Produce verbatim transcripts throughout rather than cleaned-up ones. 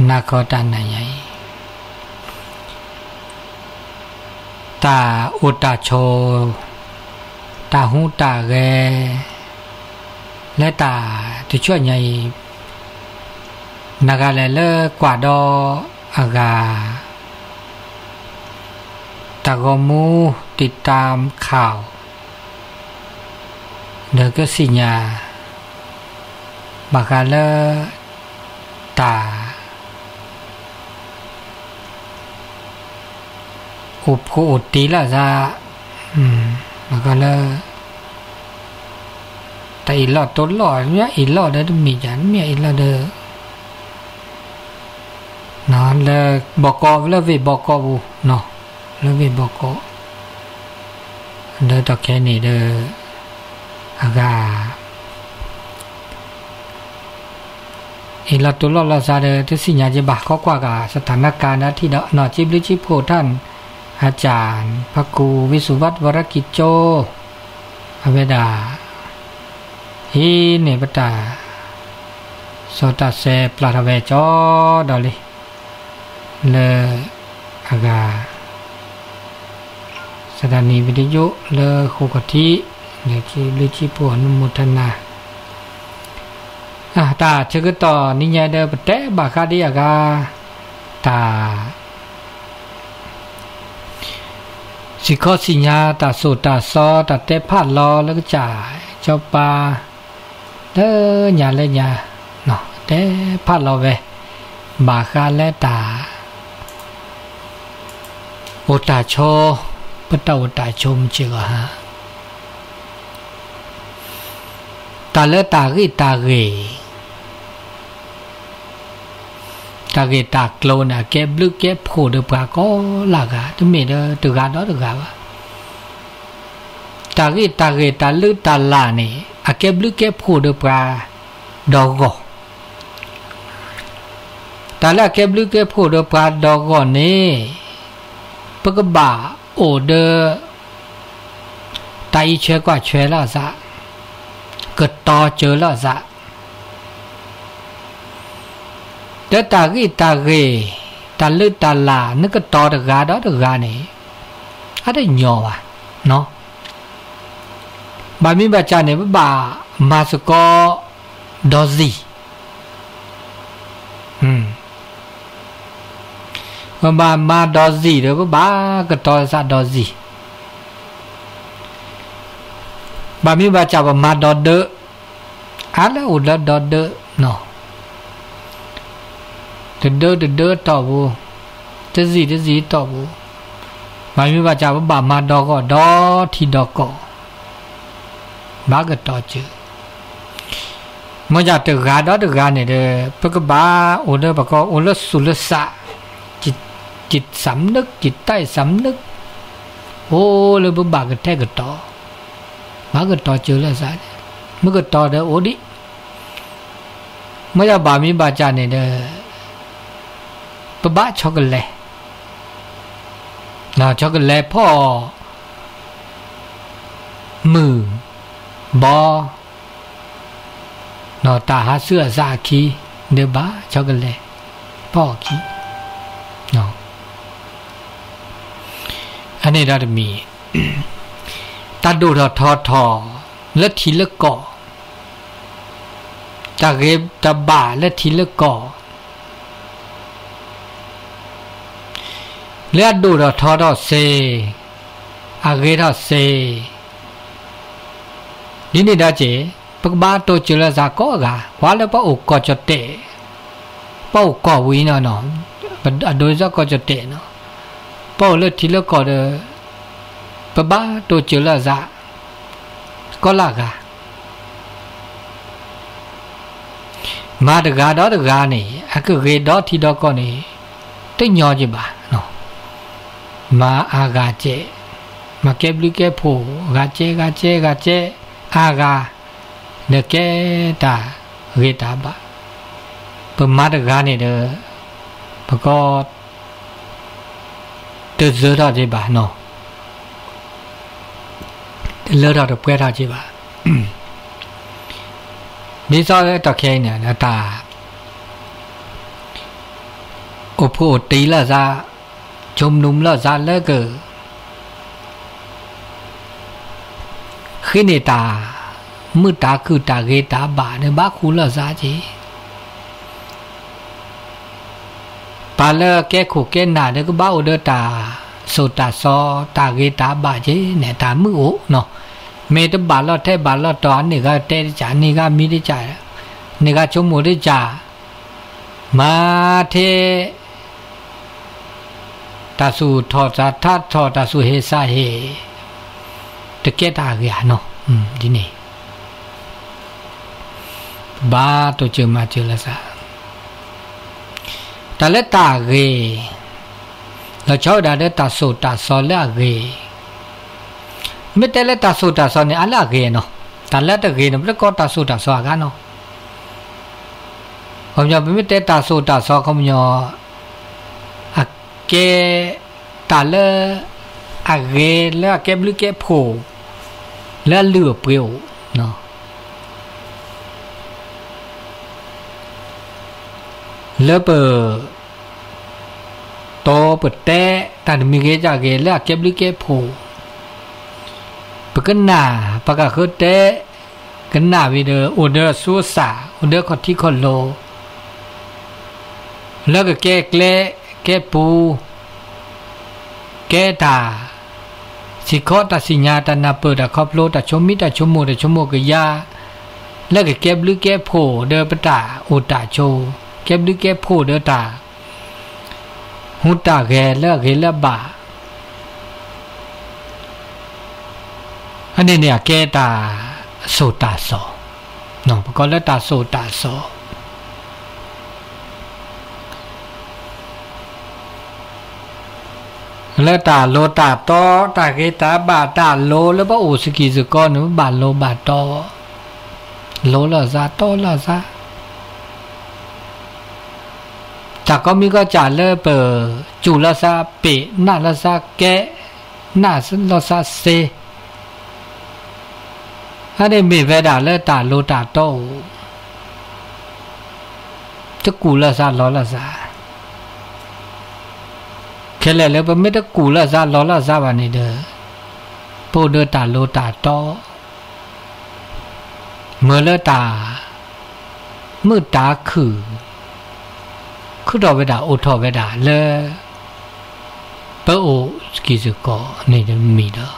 နၢ်ခီတၢ်နၢ်ယၤအံၤ တၢ်အိၣ်တၢ်ဆိး တၢ်ဟူးတၢ်ဂဲၤ လၢတၢ်တဆူညါအံၤ နဂၤလဲၣ်လၢကွၢ်ဒီးအဂၤ တၢ်ဂီၤမူ ติดตามข่าว ဒီးကသ့ၣ်ညါ ဘၣ်ဃးလၢ တၢ် အိၣ်ဖှိၣ်အိၣ်တ့ၢ်လၢ်သး ဘၣ်ဃးလၢ တၢ်အ့ၣ်လိာ်တိလိာ် မ့ၢ်အ့ၣ်လိာ်ဒီးတမ့ၢ်ဒ် မ့ၢ်အ့ၣ်လိာ်ဒီး လၢဘီကီး လၢဝ့ၢ်ဘီကီးပူၤ လၢဝ့ၢ်ဘီကီး ဒီးတၢ်ခဲအံၤန့ၣ်ဒီး အဂၤ အ့ၣ်လိာ်တိလိာ်လၢ်သးဒီး တသ့ၣ်ညါက့ၤဘၣ် ခီကွၢ်က့ၤ สถานการณ์ ဒၣ်ထံၣ်ဒီး နီၢ် ကျေးဇူးကြီး ဖုန် ท่าน อาจารย์ พระครูวิสุวัฒน์ วรกิจโจ အဝဲဒၣ် ဟံးန့ၢ်ပတၢ် စီၤတၢ်စဲပျၢ်ထီၣ်ဝဲကၠီဒီးလံ လၢအဂၤ สถานีวิทยุ လၢဃိာ်ခီၣ်ထံး လၢကံဘျုးကံဖှိၣ် อนุโมทนา တၢ်ဆၢကတီၢ်နံၤညါဒီး ပတဲဘၣ်ဃးဒ်အဂၤ တၢ် စံၣ်ခီစံၣ်ညါ တၢ်သိၣ်တၢ်သီ တၢ်တဲဖးလီၤလၢကစၢ် စီၤပၤ လၢညါလၢညါ တဲဖးလီၤဝဲ ဘၣ်ဃးလၢတၢ် အိၣ်တၢ်ဆိး ပတၢ်အိၣ်တၢ်ဆိး မုၢ်ဆ့ၣ်ဂီၤဟါ တၢ်လၢတၢ်ဂ့ၢ်တၢ်ဂ့ၤ တၢ်ဂ့ၢ်တၢ်ကျိၤန့ၣ် အကဲဘျုးကဲဖှိၣ်ဒီးပှၤကိးလၢ်ဂၤ တမ့ၢ်ဒီးတဂၤဒီးတဂၤဘၣ်. တၢ်ဂ့ၢ်တၢ်ဂ့ၤ တၢ်လုၢ်တၢ်လၢ်န့ၣ် အကဲဘျုးကဲဖှိၣ်ဒီးပှၤဒီးဂီၢ် တၢ်လၢအကဲဘျုးကဲဖှိၣ်ဒီးပှၤဒီးဂီၢ်န့ၣ် ပကဘၣ်အိၣ်ဒီး တၢ်အံးဆှဲကွၢ်ဆှဲလၢအသး ကတီၤစၢၤလၢအသး ဒီးတၢ်ဂ့ၢ်တၢ်ဂ့ၤ တၢ်လုၢ်တၢ်လၢ် နကတီၤတဂၤဒီးတဂၤန့ၣ် အတညီဘၣ်. ဘၣ်မ့ၢ်ဘၣ်စၢ်န့ၣ် ပဘၣ်မၤသကိးဒီးသံၣ် ပဘၣ်မၤဒီးသံၣ်ဒီး ပဘၣ်ကတီၤသးဒီးသံၣ် ဘၣ်မ့ၢ်ဘၣ်စၢ်ပမၤဒီးဒၢး အါလၢအိၣ်ဒီးဒီးဒၢး တဒၢးတဒၢးတီၢ်ပူၤ တသံၣ်တသံၣ်တီၢ်ပူၤ ဘၣ်မ့ၢ်ဘၣ်စၢ်ပဘၣ်မၤဒီးဂီၢ်ဒီးထံဒီးကီၢ် ဘၣ်ကတီၤစၢၤ မ့ၢ်စၢ်တဂၤဒီးတဂၤန့ၣ်ဒီး ပကဘၣ်အိၣ်ဒီးပှၤကိးအိၣ်လၢသူၣ်လၢသး จิตสำนึก จิตใต้สำนึก အိၣ်လၢပဘၣ်ကတဲာ်ကတီၤ ဘၣ်ကတီၤစၢၤလၢသး မ့ၢ်ကတီၤဒီးအိၣ်ဒံး မ့ၢ်ယဘၣ်မ့ၢ်ဘၣ်စၢ်န့ၣ်ဒီး ပဘၣ်ဆီကလဲၣ် ဆီကလဲၣ်ဖီၣ် မုၢ် ဘီ တၢ်ဟးဆူအသးအခံ ဒုးဘၣ်ဆီကလဲၣ်ဖီၣ်အခံ အန့ၣ်ဒီးတမံၤ တၢ်ဒိၣ်ထီၣ်ထီထီၣ်လၢထံးလၢကီၢ် တၢ်ဂ့ၤတၢ်ဘၣ်လၢထံးလၢကီၢ် လၢအဒိၣ်ထီၣ်ထီထီၣ်စ့ၢ် အဂ့ၤထီၣ်စ့ၢ် ဒ်န့ၣ်ဒီးစ့ၢ် ပကဘၣ်တိစၢၤလၢသးကိးဂၤ ပှၤလၢပအိၣ်ကီၢ်ကၠီၣ်တဲၣ် ပအိၣ်ကီၢ်ဝံၤနီၤ အဒိးစ့ၢ်ကီးကၠီၣ်တဲၣ်နီၤ ပအိၣ်လၢထံးလၢကီၢ်ဒီး ပဘၣ်တိစၢၤလၢသး ကိးလၢဂၤ မၤတဂၤဒီးတဂၤန့ၣ် အကဂ့ၤဒီးထံးဒီးကီၢ်န့ၣ် တညီက့ၤဘၣ် မၤအါဂၤကဲး မၤကဲဘျုးကဲဖှိၣ် ဂၤကဲး ဂၤကဲး ဂၤကဲး အါဂၤ ဒီးကဲတၢ်ဂ့ၤတၢ်ဘၣ် ပမၤတဂၤန့ၣ်ဒီး ပကီး တစၢထီၣ်က့ၤဘၣ်နီၤ တလၢထီၣ်တပှဲၤထီၣ်က့ၤဘၣ် ဒ်သိးလၢတၢ်ခဲအံၤန့ၣ် တၢ် အိၣ်ဖုအိၣ်တံၤလၢ်သး ชุมนุมလၢ်သးလၢက ဃိန့ၢ်တၢ် မုာ်တၢ်ခုၣ်တၢ်ဂ့ၤတၢ်ဘၣ်ဒီး ဘၣ်ဃူလၢ်သးက့ၤ ပာ်လၢကဲခိၣ်ကဲနၢ်ဒီး ကဘၣ်အိၣ်ဒီးတၢ်သိၣ်တၢ်သီ တၢ်ဂ့ၤတၢ်ဘၣ်က့ၤန့ၣ် တၢ်မုာ်အိၣ်နီၤ. မ့ၢ်တဘၣ်လီၤထဲဘၣ်လီၤတီၤ အန့ၢ်ဂၤတဲတကၢ် န့ၢ်ဂၤမံတကၢ် န့ၢ်ဂၤဆိကမိၣ်တကၢ် မၤထဲ တၢ်သူၣ်ထီၣ်သးထီထီၣ် တၢ်သူၣ်ဟ့ၣ်သးဟ့ၣ် တကဲတၢ်အဂ့ၢ်ဧါနီၤ. ဒ်န့ၣ် ဘၣ်တိၢ်စၢၤမၤစၢၤလၢ်သး တၢ်လၢတၢ်အဂ့ၢ် လီၤဆီဝဲဒၣ်လၢတၢ်သိၣ်တၢ်သီလၢအဂ့ၢ် မ့ၢ်တဲလၢတၢ်သိၣ်တၢ်သီန့ၣ် အါလၢအဂ့ၢ်နီၤ. တၢ်လၢတဂ့ၤန့ၣ် ပတကိးတၢ်သိၣ်တၢ်သီအဂ့ၢ်နီၤ. ခီပညီ ပမ့ၢ်တဲတၢ်သိၣ်တၢ်သီ ခီပညီ အကဲတၢ်လၢအဂ့ၤ လၢအကဲဘျုးကဲဖှိၣ် လၢအလုၢ်အပှ့ၤအိၣ်နီၤ. လၢပ တီပတဲ တၢ်တမံၤဂ့ၤကၢ်ဂ့ၤ လၢအကဲဘျုးကဲဖှိၣ် ပကနၣ် ပကဃုတဲ ကနၣ်ဝံၤဒီး အိၣ်ဒီးအသူအသၣ် အိၣ်ဒီးခီၣ်ထံးခီၣ်လိၤ လၢကကဲကျဲ ကဲပူၤ ကဲတၢ် စံၣ်ခီတၢ်စံၣ်ညါ တၢ်နၢ်ပၢၢ် တၢ်ခီဖျိ တၢ်ဆိမိၣ် တၢ်ဆိကမိၣ် တၢ်ဆိကမိၣ်ကယၤ လၢကကဲဘျုးကဲဖှိၣ်ဒီးပတၢ်အိၣ်တၢ်ဆိး ကဲဘျုးကဲဖှိၣ်ဒီးတၢ် ဟူးတၢ်ဂဲၤလၢအဂ့ၤလၢအဘၣ် အန့ၣ်န့ၣ် အကဲတၢ်သိၣ်တၢ်သီ ပကိးလၢတၢ်သိၣ်တၢ်သီ လၢတၢ်လိၤတၢ်တီ တၢ်ဂ့ၤတၢ်ဘၣ် တၢ်လိၤလၢပအိၣ်စကံၢ်စကီန့ၣ် ဘၣ်လိၤဘၣ်တီ လိၤလၢ်သး တီလၢ်သး တၢ်ကိးမံၤကီးကၢ်လၢပစူၢ်လၢ်သး ပ့ၢ်နၢ်လၢ်သး ကဲ နၢ်လီၤသးစ့ အန့ၣ်မ့ၢ်ဝဲဒၣ်လၢတၢ်လိၤတၢ်တီအိၣ် တကူၣ်လၢ်သးလီၤလၢ်သး ခဲလၢာ်လၢပမ့ၢ်တကူၣ်လၢ်သးလီၤလၢ်သးဘၣ်န့ၣ်ဒီး ပအိၣ်ဒီးတၢ်လိၤတၢ်တီ မ့ၢ်လၢတၢ် မုာ်တၢ်ခုၣ် ခုၣ်ထီၣ်ဝဲဒၣ် အိၣ်ထီၣ်ဝဲဒၣ်လၢ ပအိၣ်စကံၢ်စကီန့ၣ် မ့ၢ်ဒီး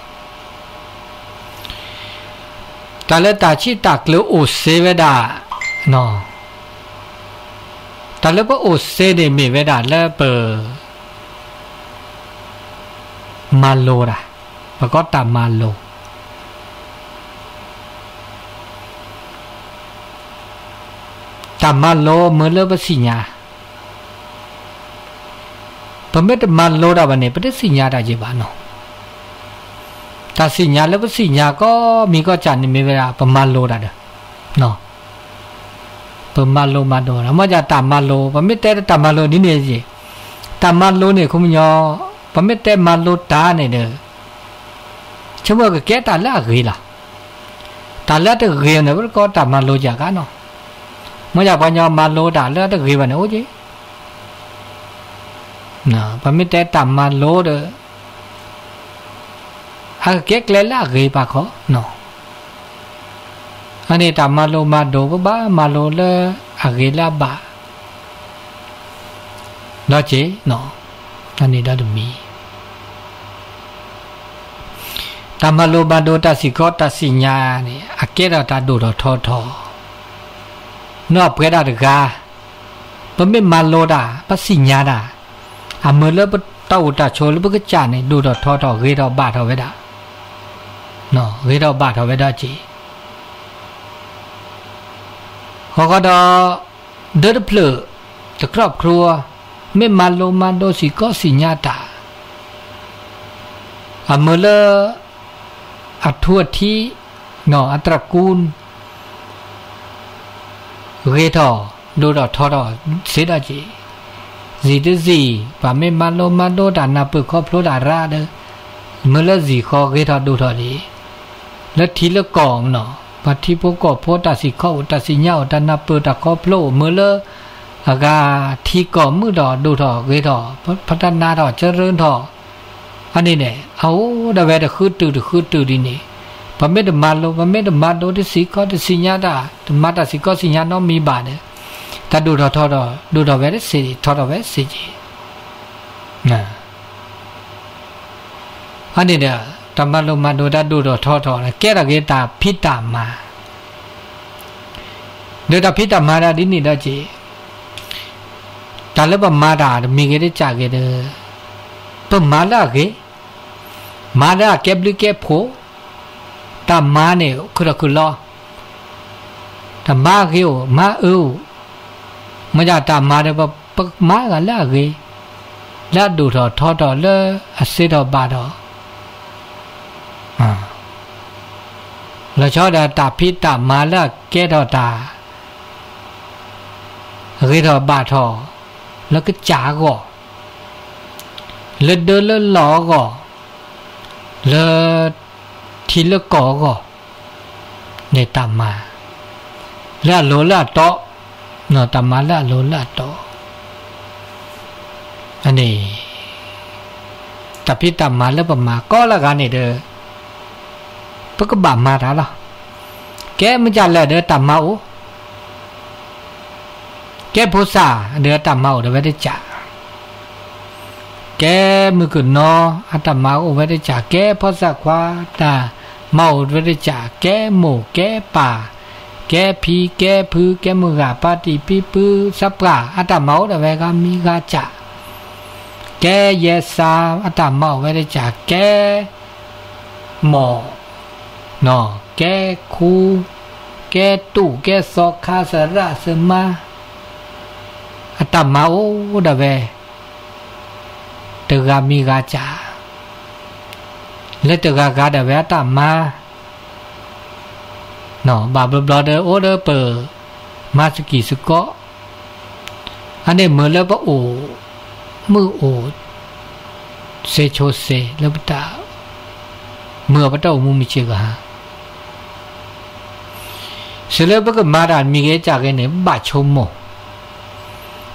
တၢ်လၢတၢ်ဆံးတၢ်ကျၢၤအိၣ်စ့ဝဲဒၣ် တၢ်လၢပအိၣ်စ့န့ၣ် မ့ၢ်ဝဲဒၣ်လၢပ မၤလိတၢ် ပကိးတၢ်မၤလိ တၢ်မၤလိမ့ၢ်လၢပသ့ၣ်ညါ ပမ့ၢ်တမၤလိတၢ်ဘၣ်န့ၣ် ပတသ့ၣ်ညါတၢ်က့ၤဘၣ်နီၤ. တၢ်သ့ၣ်ညါလၢပသ့ၣ်ညါကိးမံၤကီးကၢ်န့ၣ် မ့ၢ်ဝဲဒၣ်ပမၤလိတၢ်ဒီး ပမၤလိမၤဒိးတၢ် မ့ၢ်ကၢ်တၢ်မၤလိ ပမ့ၢ်တဲတၢ်မၤလိဒ်န့ၣ်က့ၤ တၢ်မၤလိန့ၣ် ခီပညီ ပမ့ၢ်တဲမၤလိတၢ်န့ၣ်ဒီး ဆိကမိၣ်ကကဲတၢ်လၢအဂ့ၤလီၤ. တၢ်လၢတဂ့ၤန့ၣ် ပတကိးတၢ်မၤလိကၢ်ကါနီၤ. မ့ၢ်ကၢ်ပှၤကညီမၤလိတၢ်လၢတဂ့ၤဘၣ်န့ၣ် အိၣ်က့ၤ ပမ့ၢ်တဲတၢ်မၤလိဒီး အကကဲကျဲလၢအဂ့ၤပာ်ခီနီၤ. အန့ၣ်တၢ်မၤလိမၤဒိး ပဘၣ်မၤလိလၢအဂ့ၤလၢအဘၣ် လီၤက့ၤနီၤ. အန့ၣ်ဒီးတမံၤ တၢ်မၤလိမၤဒိး တၢ်သံၣ်ခီတၢ်သ့ၣ်ညါန့ၣ် အကဲထီၣ်တၢ်ဒိၣ်ထီၣ်ထီထီၣ် နီၢ်ပှဲၤဒၣ်တဂၤ ပမ့ၢ်မၤလိတၢ် ပသ့ၣ်ညါတၢ် အမုာ်လၢပတၢ်အိၣ်တၢ်ဆိးလၢပကစၢ်န့ၣ် ဒိၣ်ထီၣ်ထီထီၣ် ဂ့ၤထီၣ်ဘၣ်ထီၣ်ဝဲဒၣ် ဂ့ၤထီၣ်ဘၣ်ထီၣ်ဝဲဒၣ်က့ၤ ဃီဃီဒီး ဒၢတဖျၢၣ် တ ครอบครัว မ့ၢ်မၤလိမၤဒိးသံၣ်ခီသ့ၣ်ညါတၢ် အမုာ်လၢ အထူအထံး အတြကူ ဂ့ၤထီၣ် ဒိၣ်ထီၣ်ထီထီၣ်စ့ၢ်ကီးက့ၤ စံၣ်တစံၣ် ပှၤမ့ၢ်မၤလိမၤဒိးတၢ် နၢ်ပၢၢ်ခီဖျိတၢ်ရါဒီး မုာ်လၢစံၣ်ဃီဂ့ၤထီၣ်ဒိၣ်ထီၣ်ဒံး လၢထံလၢကီၢ်နီၤ ပှၤထံဖိကီၢ်ဖိတၢ်သံၣ်ခီအိၣ် တၢ်သ့ၣ်ညါအိၣ် တၢ်နၢ်ပၢၢ်တၢ်ခီဖျိအိၣ် မုာ်လၢ အဂၤထံကီၢ်မုၢ်ထီၣ်ဒိၣ်ထီၣ်ဂ့ၤထီၣ် ဖ ဖထနၢထီၣ် စရီထီၣ် အန့ၣ်န့ၣ် အအိၣ်ဒၣ်ဝဲတဃုတုာ်တဃုတုာ်ဒ်န့ၣ် ပမ့ၢ်တမၤလိ ပမ့ၢ်တမၤလိတစံးကီးတစံးညါတၢ် တမၤတၢ်စံးကီးစံးညါနီတမံၤဘၣ်ဒီး တၢ်ဒိၣ်ထီၣ်ထီထီၣ် ဒိၣ်ထီၣ်ဝဲတစဲး ထီထီၣ်ဝဲတစဲးက့ အန့ၣ်ဒီး တၢ်မၤလိမၤဒိးတၢ်ဒိၣ်ထီၣ်ထီထီၣ်န့ၣ် ကဲထီၣ်က့ၤတၢ်ဖံးတၢ်မၤ ဒီးတၢ်ဖံးတၢ်မၤဒၣ်ဒ်န့ၣ်ဒီးက့ၤ တၢ်လၢပမၤတၢ်တမံၤဂ့ၤတကၢ်ဂ့ၤဒီး ပမၤလၢအဂ့ၤ မၤလၢအကဲဘျုးကဲဖှိၣ် တၢ်မၤန့ၣ် ခုၣ်ထီၣ်ခုၣ်လီၤ တၢ်မၤဂ့ၤအိၣ် မၤအၢအိၣ် မ့ၢ်ဒၣ်တၢ်မၤဒီး ပ ပမၤဂ့ၤလၢအဂ့ၤ လၢအဒိၣ်ထီၣ်ထီထီၣ် လၢအစ့ထီၣ်ဘၣ်ထီၣ် လီၤဆီဒီးတၢ်ဖံးတၢ်မၤလၢအကဲထီၣ်တၢ် ဂ့ၤထီၣ်ဘၣ်ထီၣ် လၢကစၢ်အဂီၢ် လၢဒၢလၢလီၢ်အဂီၢ် လၢထံလၢကီၢ်အဂီၢ် န့ၣ်တၢ်မၤ လၢအလိၤလၢအတီ တၢ်မၤလၢအလိၤလၢအတီ အန့ၣ် တၢ်ဖံးတၢ်မၤလၢပမၤကိးလၢဂၤန့ၣ်ဒီး ပကဘၣ်မၤတၢ်လီၤ. ကဲမ့ၢ်ကၢ်လဲၣ်ဒီးတၢ်မၤအိၣ် ကဲဖိသၣ်ဒီးတၢ်မၤအိၣ်ဒီးဝဲတကၢ် ကဲမုၣ်ကနီၤအတၢ်မၤအိၣ်ဝဲတကၢ် ကဲဖီၣ်စၢ်ခွါတၢ်မၤအိၣ်ဝဲတကၢ် ကဲမိၢ်ကဲပၢ် ကဲဖံကဲဖု ကဲမုၢ်ဂၤ ပၢ်တံၢ်ပံပု သးပှၢ်အတၢ်မၤအိၣ်ဒီးဝဲဂၤမံၤဂၤကၢ် ကဲယဲစါအတၢ်မၤအိၣ်ဝဲတကၢ် ကဲ မီၢ် ကဲခူ ကဲတူၣ် ကဲသီခါ သရၣ်သမါ အတၢ်မၤအိၣ်ဒၣ်ဝဲ တဂၤမံၤဂၤကၢ် လၢတဂၤဂၤဒၣ်ဝဲအတၢ်မၤ ဘၣ်ဘျီဘျီဒီးအိၣ်ဒီးပမၤသကိးသကိး အန့ၣ်မ့ၢ်လၢပအိၣ်မုာ်အိၣ် စ့ဆိစ့လၢပတၢ် မုာ်အပတၢ်အိၣ်မူမုၢ်ဆ့ၣ်ဂ့ၤ စ့လၢပကမၤတၢ်မံၤဂ့ၤကၢ်ဂ့ၤန့ၣ် ဘၣ်ဆိကမိၣ်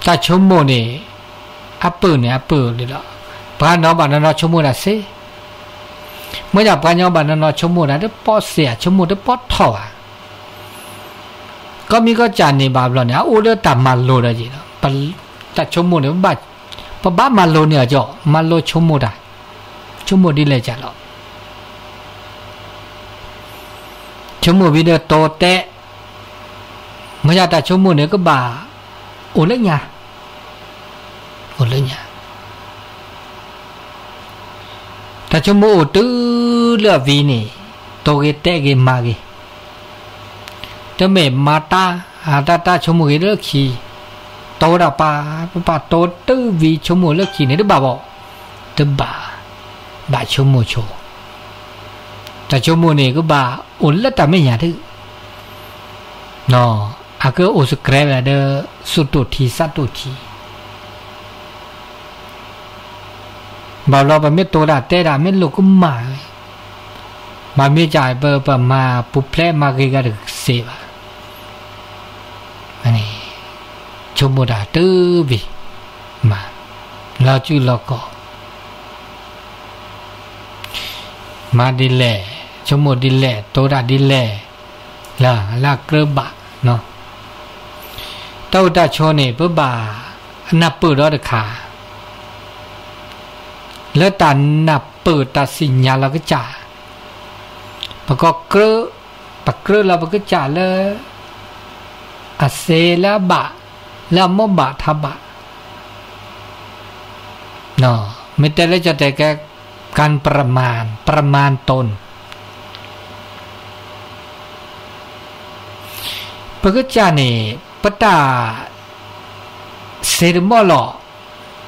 တၢ်ဆိကမိၣ်န့ၣ် အပၢၢ်န့ၣ်အပၢၢ်လီၤ ပှၤနီၢ်ဘၣ်နီၢ်နီၢ်ဆိကမိၣ်တၢ်စ့ မ့ၢ်ဒၣ်ပှၤညီဘၣ်နီၢ်နီၢ်ဆိကမိၣ်တၢ်တပီၣ်စ့ အဆိကမိၣ်တပီၣ်ထီၣ်ဘၣ် ကီၢ်မံၤကီၢ်ကၢ်န့ၣ်ဘၣ်ဘျီန့ၣ် အအိၣ်လၢတၢ်မၤလိာ်ဒီးက့ၤလီၤ တၢ်ဆိကမိၣ်န့ၣ် ပဘၣ်မၤလိာ်န့ၢ်အီၤကီး မၤလိာ်ဆိကမိၣ်တၢ် ဆိကမိၣ်ဒ်လဲၣ်ကၢ်လီၤ ဆိကမိၣ်ဝံၤဒီးတိၤတဲ မ့ၢ်ဒၣ်တၢ်ဆိကမိၣ်န့ၣ် ကဘၣ်အိၣ်လၢညါ အိၣ်လၢညါ တၢ်ဆိကမိၣ်အိၣ်တုၤလၢအဝံၤန့ၣ် တိၤဂ့ၤတဲဂ့ၤမၤဂ့ၤ တမ့ၢ်မၤတၢ် အတၢ်တၢ်ဆိကမိၣ်ဂ့ၤလၢခံ တိၤဒၣ်ပာ် ပပာ်တိၤတုၤဝံၤဆိကမိၣ်လၢခံန့ၣ် တဘၣ်ဘၣ် တဘၣ် ဘၣ်ဆိကမိၣ်ဆိ တၢ်ဆိကမိၣ်န့ၣ် ကဘၣ်အိၣ်လၢတၢ်မဲာ်ညါတက့ၢ် အကအိၣ်စကြဲးဝဲဒၣ်ဒီး သူၣ်တိၣ်ထံသးတိၣ်ထံ ဘၣ်ဘျီပမ့ၢ်တိၤတၢ်တဲတၢ်မ့ၢ်လိာ်ကမၣ် မ့ၢ်မ့ၢ်ကၢ် ပ ပမၤပူၤဖျဲးမၤဂ့ၤဂၤတစ့ဘၣ် ဆိကမိၣ်တၢ်တုၤဝံၤ မၤ လီၤစုလီၤကီၢ် မၤဒ်လဲၣ် ဆိကမိၣ်ဒ်လဲၣ် တိၤတၢ်ဒ်လဲၣ် လၢ လၢအကြၢးဘၣ် တၢ်အိၣ်တၢ်ဆိးန့ၣ် ပဘၣ်နၢ်ပၢၢ်ဒီးတခါ လၢတၢ်နၢ်ပၢၢ်တၢ်သ့ၣ်ညါလီၤကစၢ် ပကကြၢး ပကြၢးလီၤပကစၢ်လၢ အစ့လၢအဘၣ် လၢအမိၢ်ဘၣ်ထါဘၣ် မ့ၢ်တဲလၢကၠီၣ်တဲာ်ကဲ การประมาณ ประมาณตน ပကစၢ်န့ၣ် ပတၢ်စ့တမီၢ်လီၤ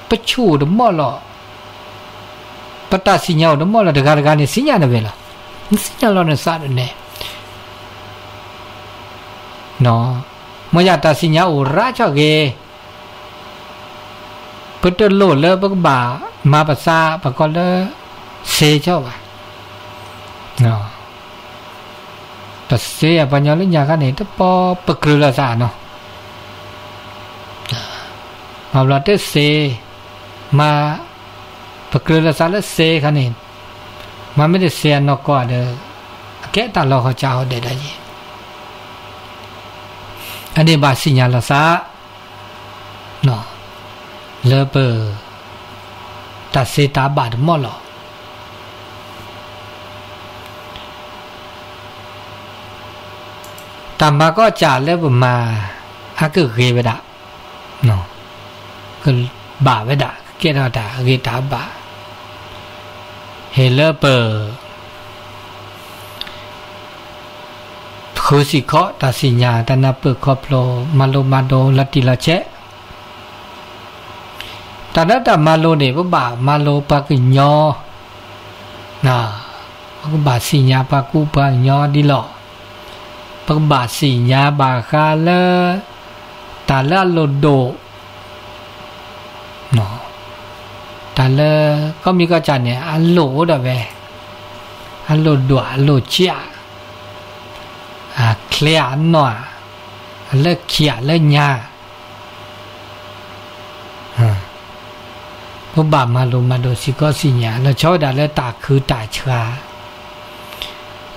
ပဆူၣ်တမီၢ်လီၤ ပတၢ်သ့ၣ်ညါအိၣ်တမီၢ်လီၤ တဂၤတဂၤန့ၣ် သ့ၣ်ညါန့ၣ်ဝဲလီၤ နသ့ၣ်ညါလီၤနသးဒ်န့ၣ် မ့ၢ်ယၤတၢ်သ့ၣ်ညါအိၣ်ရၣ်ဆိၣ်ဂ့ၤ ပတလိၣ်လၢပကဘၣ်မၤပသး ပကိးလၢ စ့ဆိဘၣ် တၢ်စ့အပှၤညီလၢညါခါန့ၣ် တပီၢ်ပကြၢးလီၤသးနီၤ ဘၣ်ဘျီတစ့ မၤ ပကြၢးလီၤသးလၢစ့ခါန့ၣ် မၤမ့ၢ်တစ့အနီၢ်ကီၢ်ဒီး အကဲတၢ်လီၢ်ဃီကၢ်ဟီၣ်ဒဲးဒၣ်ယဲ အန့ၣ်ဘၣ်စံၣ်ညီၣ်လီၤသး လၢပ တၢ်စ့တၢ်ဘၣ်တမီၣ်လီၤ. တၢ်မၤကီၢ်ကၢ်လၢပမၤ အကဂ့ၤဝဲဒၣ် ကဘၣ်ဝဲဒၣ် ကကဲထီၣ်တၢ်ဂ့ၤတၢ်ဘၣ် ဟ့ၣ်လၢပ ဃုစ့ၢ်ကီး တၢ်စံၣ်ညီၣ် တၢ်နၢ်ပၢၢ်ခီဖျိ မၤလိမၤဒိး လီၤတံၢ်လီၤဆဲး တၢ်ဒၣ်တၢ်မၤလိန့ၣ် ပဘၣ်မၤလိပှၤကညီ ပကဘၣ်စံၣ်ညီၣ်ပှၤကူပှၤကညီဒ်လီၢ်, ပကဘၣ်စံၣ်ညီၣ်ဘၣ်ဃးလၢ တၢ်လၢအလိၣ်ဒိၣ် တၢ်လၢ ကီၢ်မံၤကီၢ်ကၢ်န့ၣ် အလိၣ်အိၣ်ဒၣ်ဝဲ, အလိၣ်ဒိၣ် အလိၣ်ကၠး, အချ့အနီၢ်, အလၢခံ အလၢညါ ပဘၣ်မၤလိမၤဒိးစ့ၢ်ကီးစံၣ်ညီၣ် လီၤဆီဝဲဒၣ်လၢတၢ်ခုတၢ်ဆှါ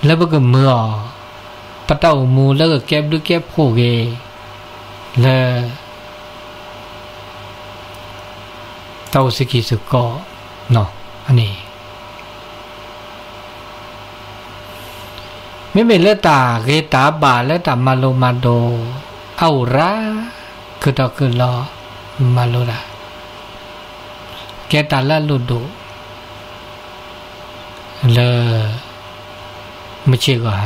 လၢပကမၢအီၤ ပတၢ်အိၣ်မူလၢကကဲဘျုးကဲဖှိၣ်ဂ့ၤ လၢ တၢ်အိၣ်ဆူၣ်က့ၤဆူၣ်ကီး အန့ၣ် မ့မ့ၢ်လၢတၢ်ဂ့ၤတၢ်ဘၣ်လၢတၢ်မၤလိမၤဒိး အအိၣ်ရၢ ခုၣ်ထီၣ်ခုၣ်လီၤ မၤလိဒၣ် ကဲတၢ်လၢအလိၣ်ဒိၣ် လၢ မုၢ်ဆ့ၣ်ဂီၤဟါ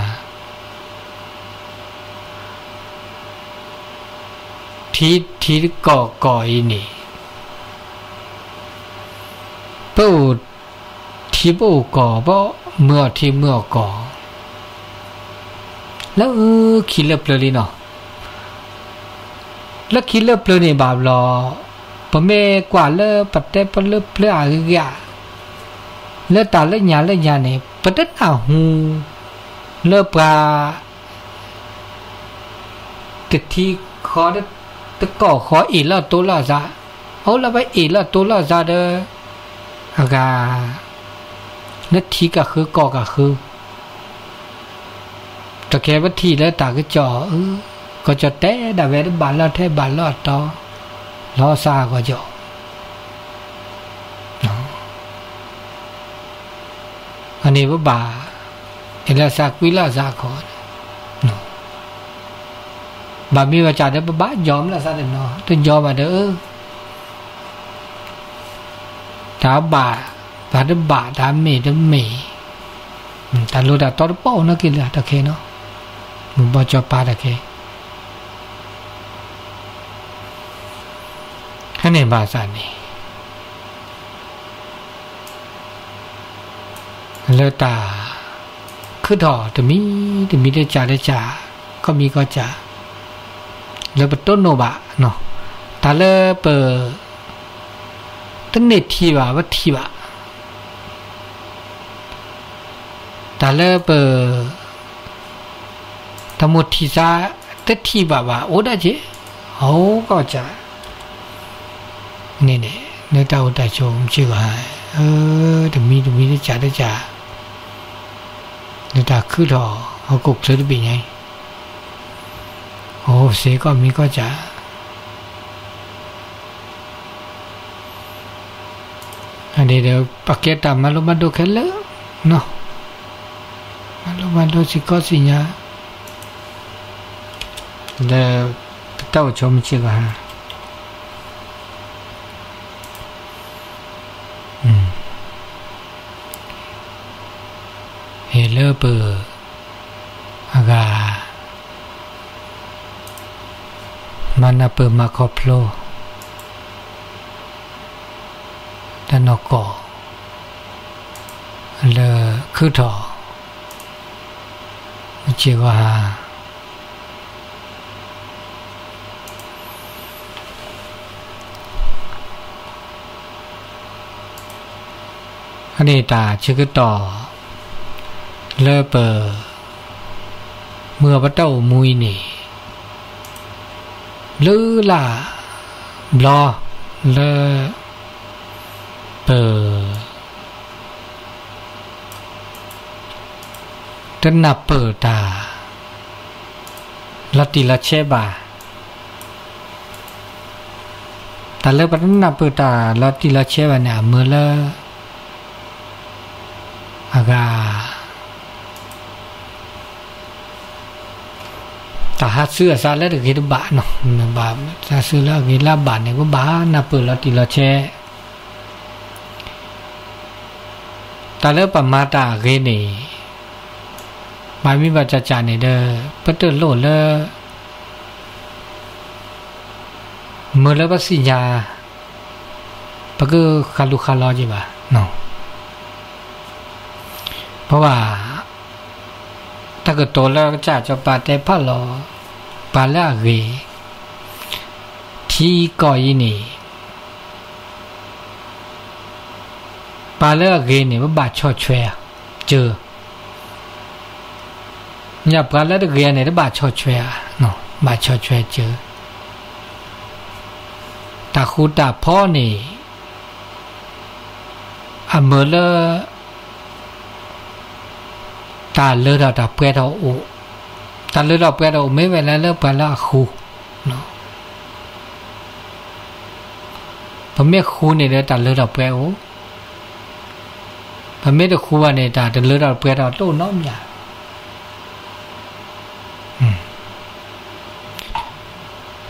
ထံ ထံကီၢ်ကီၢ်အံၤန့ၣ် ပအိၣ်ထံပအိၣ်ကီၢ် ပမုာ်အီၣ်ထံမုာ်အီၣ်ကီၢ် လၢခံလၢပျၢၤလံနီၤ လၢခံလၢပျၢၤန့ၣ်ဘၣ်ဘျီ ပမ့ၢ်ကွၢ်လၢပတဲပလၢပျၢၤအဂ့ၢ်ဂ့ၢ် လၢတၢ်လၢညါလၢညါန့ၣ် ပတနၢ်ဟူ လၢပှၤ တထံဃီ တကီၢ်ဃီ အ့ၣ်လိာ်တိလိာ်သး, အိၣ်လၢပအ့ၣ်လိာ်တိလိာ်သးဒီး အဂၤ လၢထံကဃုကီၢ်ကဃု တကဲပထံၣ်လၢတၢ်ကစီၣ် အၢ ကစီၣ်တဲဒၣ်ဝဲတဘၣ်လၢထဲဘၣ်လၢအတီ လီၤစၢ်ကစီၣ် အန့ၣ်ပဘၣ် အ့ၣ်လိာ်သးကွံလိာ်သးခီ ဘၣ်မ့ၢ်ဝဲကၢ်ဒီး ပဘၣ်ယီၤလိာ်သးတနီၤ တယီၤဘၣ်ဒီး အၢ တၢ်ဘၣ် တၢ်တဘၣ် တၢ်မ့ၢ်တမ့ၢ် တၢ်လိၣ်တၢ်တီတပီၣ်နီၣ်က့ၤလၢတၢ်ခဲနီၤ မုၢ်ဘီကၠီၤပၤတၢ်ခဲ ဟဲန့ၣ်ဘၣ်ဆၣ်န့ၣ် လၢတၢ်ခုၣ်ထီၣ်တမံၤတမံၤ တကၢ်တကၢ် ကီၢ်မံၤကီၢ်ကၢ် လၢပတိၢ်နီၣ်ဘၣ်နီၤ တၢ်လၢပ တန့ၢ်ထံၣ်ဘၣ် ပထံၣ်ဘၣ် တၢ်လၢပ တၢ်မိၣ်ထံၣ်သး တထံၣ်ဘၣ်ဘၣ် အိၣ်ဒၣ်က့ၤ ဟီၣ်ကီၢ်ကၢ် န့ၣ်န့ၣ် လၢတၢ်အိၣ်တၢ်ဆိး မုၢ်ဆ့ၣ်ဂီၤဟါ အၢ တမံၤတမံၤ တကၢ်တကၢ် လၢတၢ်ခုၣ်ထီၣ် ဟီၣ်ခိၣ်ချၢတဘ့ၣ်ညါအံၤ အိၣ်စ့ၢ်ကီးမံၤကီၢ်ကၢ် အန့ၣ်ဒီး ပကဲတၢ်မၤလိမၤဒိးခဲလၢာ်နီၤ မၤလိမၤဒိးစ့ၢ်ကီးစံၣ်ညီၣ် လၢပတၢ်အိၣ်ဆိး မုၢ်ဆ့ၣ်ဂီၤဟါ ဟ့ၣ်လၢပ အဂၤ မၤနၢ်ပၢၢ်မၤခီဖျိ တၢ်နီၢ်ကီၢ် လၢခုၣ်ထီၣ် မုၢ်ဆ့ၣ်ဂီၤဟါ အန့ၣ်တၢ်ဆၢကတီၢ် လၢပ မုၢ်အပတၢ်အိၣ်မူအံၤန့ၣ် လၢလၢ်ဘျီ လၢ ပၢၢ် တနၢ်ပၢၢ်တၢ် လီၤတံၢ်လီၤဆဲးဘၣ်. တၢ်လၢပတနၢ်ပၢၢ်တၢ်လီၤတံၢ်လီၤဆဲးဘၣ်န့ၣ် အမၢလၢ အဂၤ တၢ်ဟးဆူအစးလၢတဂ့ၤတဘၣ်နီၤ, ဘၣ် တၢ်ဟးဆူလၢအဂ့ၤလၢအဘၣ်န့ၣ် ပဘၣ်နၢ်ပၢၢ်လီၤတံၢ်လီၤဆဲး. တၢ်လၢပမၤတၢ်အဂ့ၤန့ၣ် ဘၣ်မ့ၢ်ဘၣ်ကၢ်ကၢ်န့ၣ်ဒီး ပတလိၣ်လၢ မၢလၢပသ့ၣ်ညါ ပကဃၣ်လူၤဃၣ်လီၤက့ၤဘၣ်နီၤ. ပဝဲ တၢ်ကတိၤလၢကစၢ်စီၤပၤတဲဖးလီၤ ပှၤလၢအဂ့ၤ ထံကီၢ်အံၤန့ၣ် ပှၤလၢအဂ့ၤန့ၣ် ပဘၣ်ဆီၣ်ထွဲဧါ စၢၤ ညါ ပှၤလၢတဂ့ၤန့ၣ် တဘၣ်ဆီၣ်ထွဲဧါနီၤ, ဘၣ်ဆီၣ်ထွဲစၢၤ. တၢ်ဃူတၢ်ဖိးန့ၣ် အမၢလၢ တၢ်လၢထီၣ်တၢ်ပှဲၤထီၣ်အိၣ်, တၢ်လၢထီၣ်ပှဲၤထီၣ်အိၣ် မ့ၢ်ဝဲလၢ လၢပှၤလၢအဃူနီၤ. ပမ့ၢ်ဃူန့ၣ်ဒီး တၢ်လၢထီၣ်ပှဲၤအိၣ်, ပမ့ၢ်တဃူဘၣ်န့ၣ် တၢ်တလၢထီၣ်ပှဲၤထီၣ်တအိၣ်နီတမံၤ.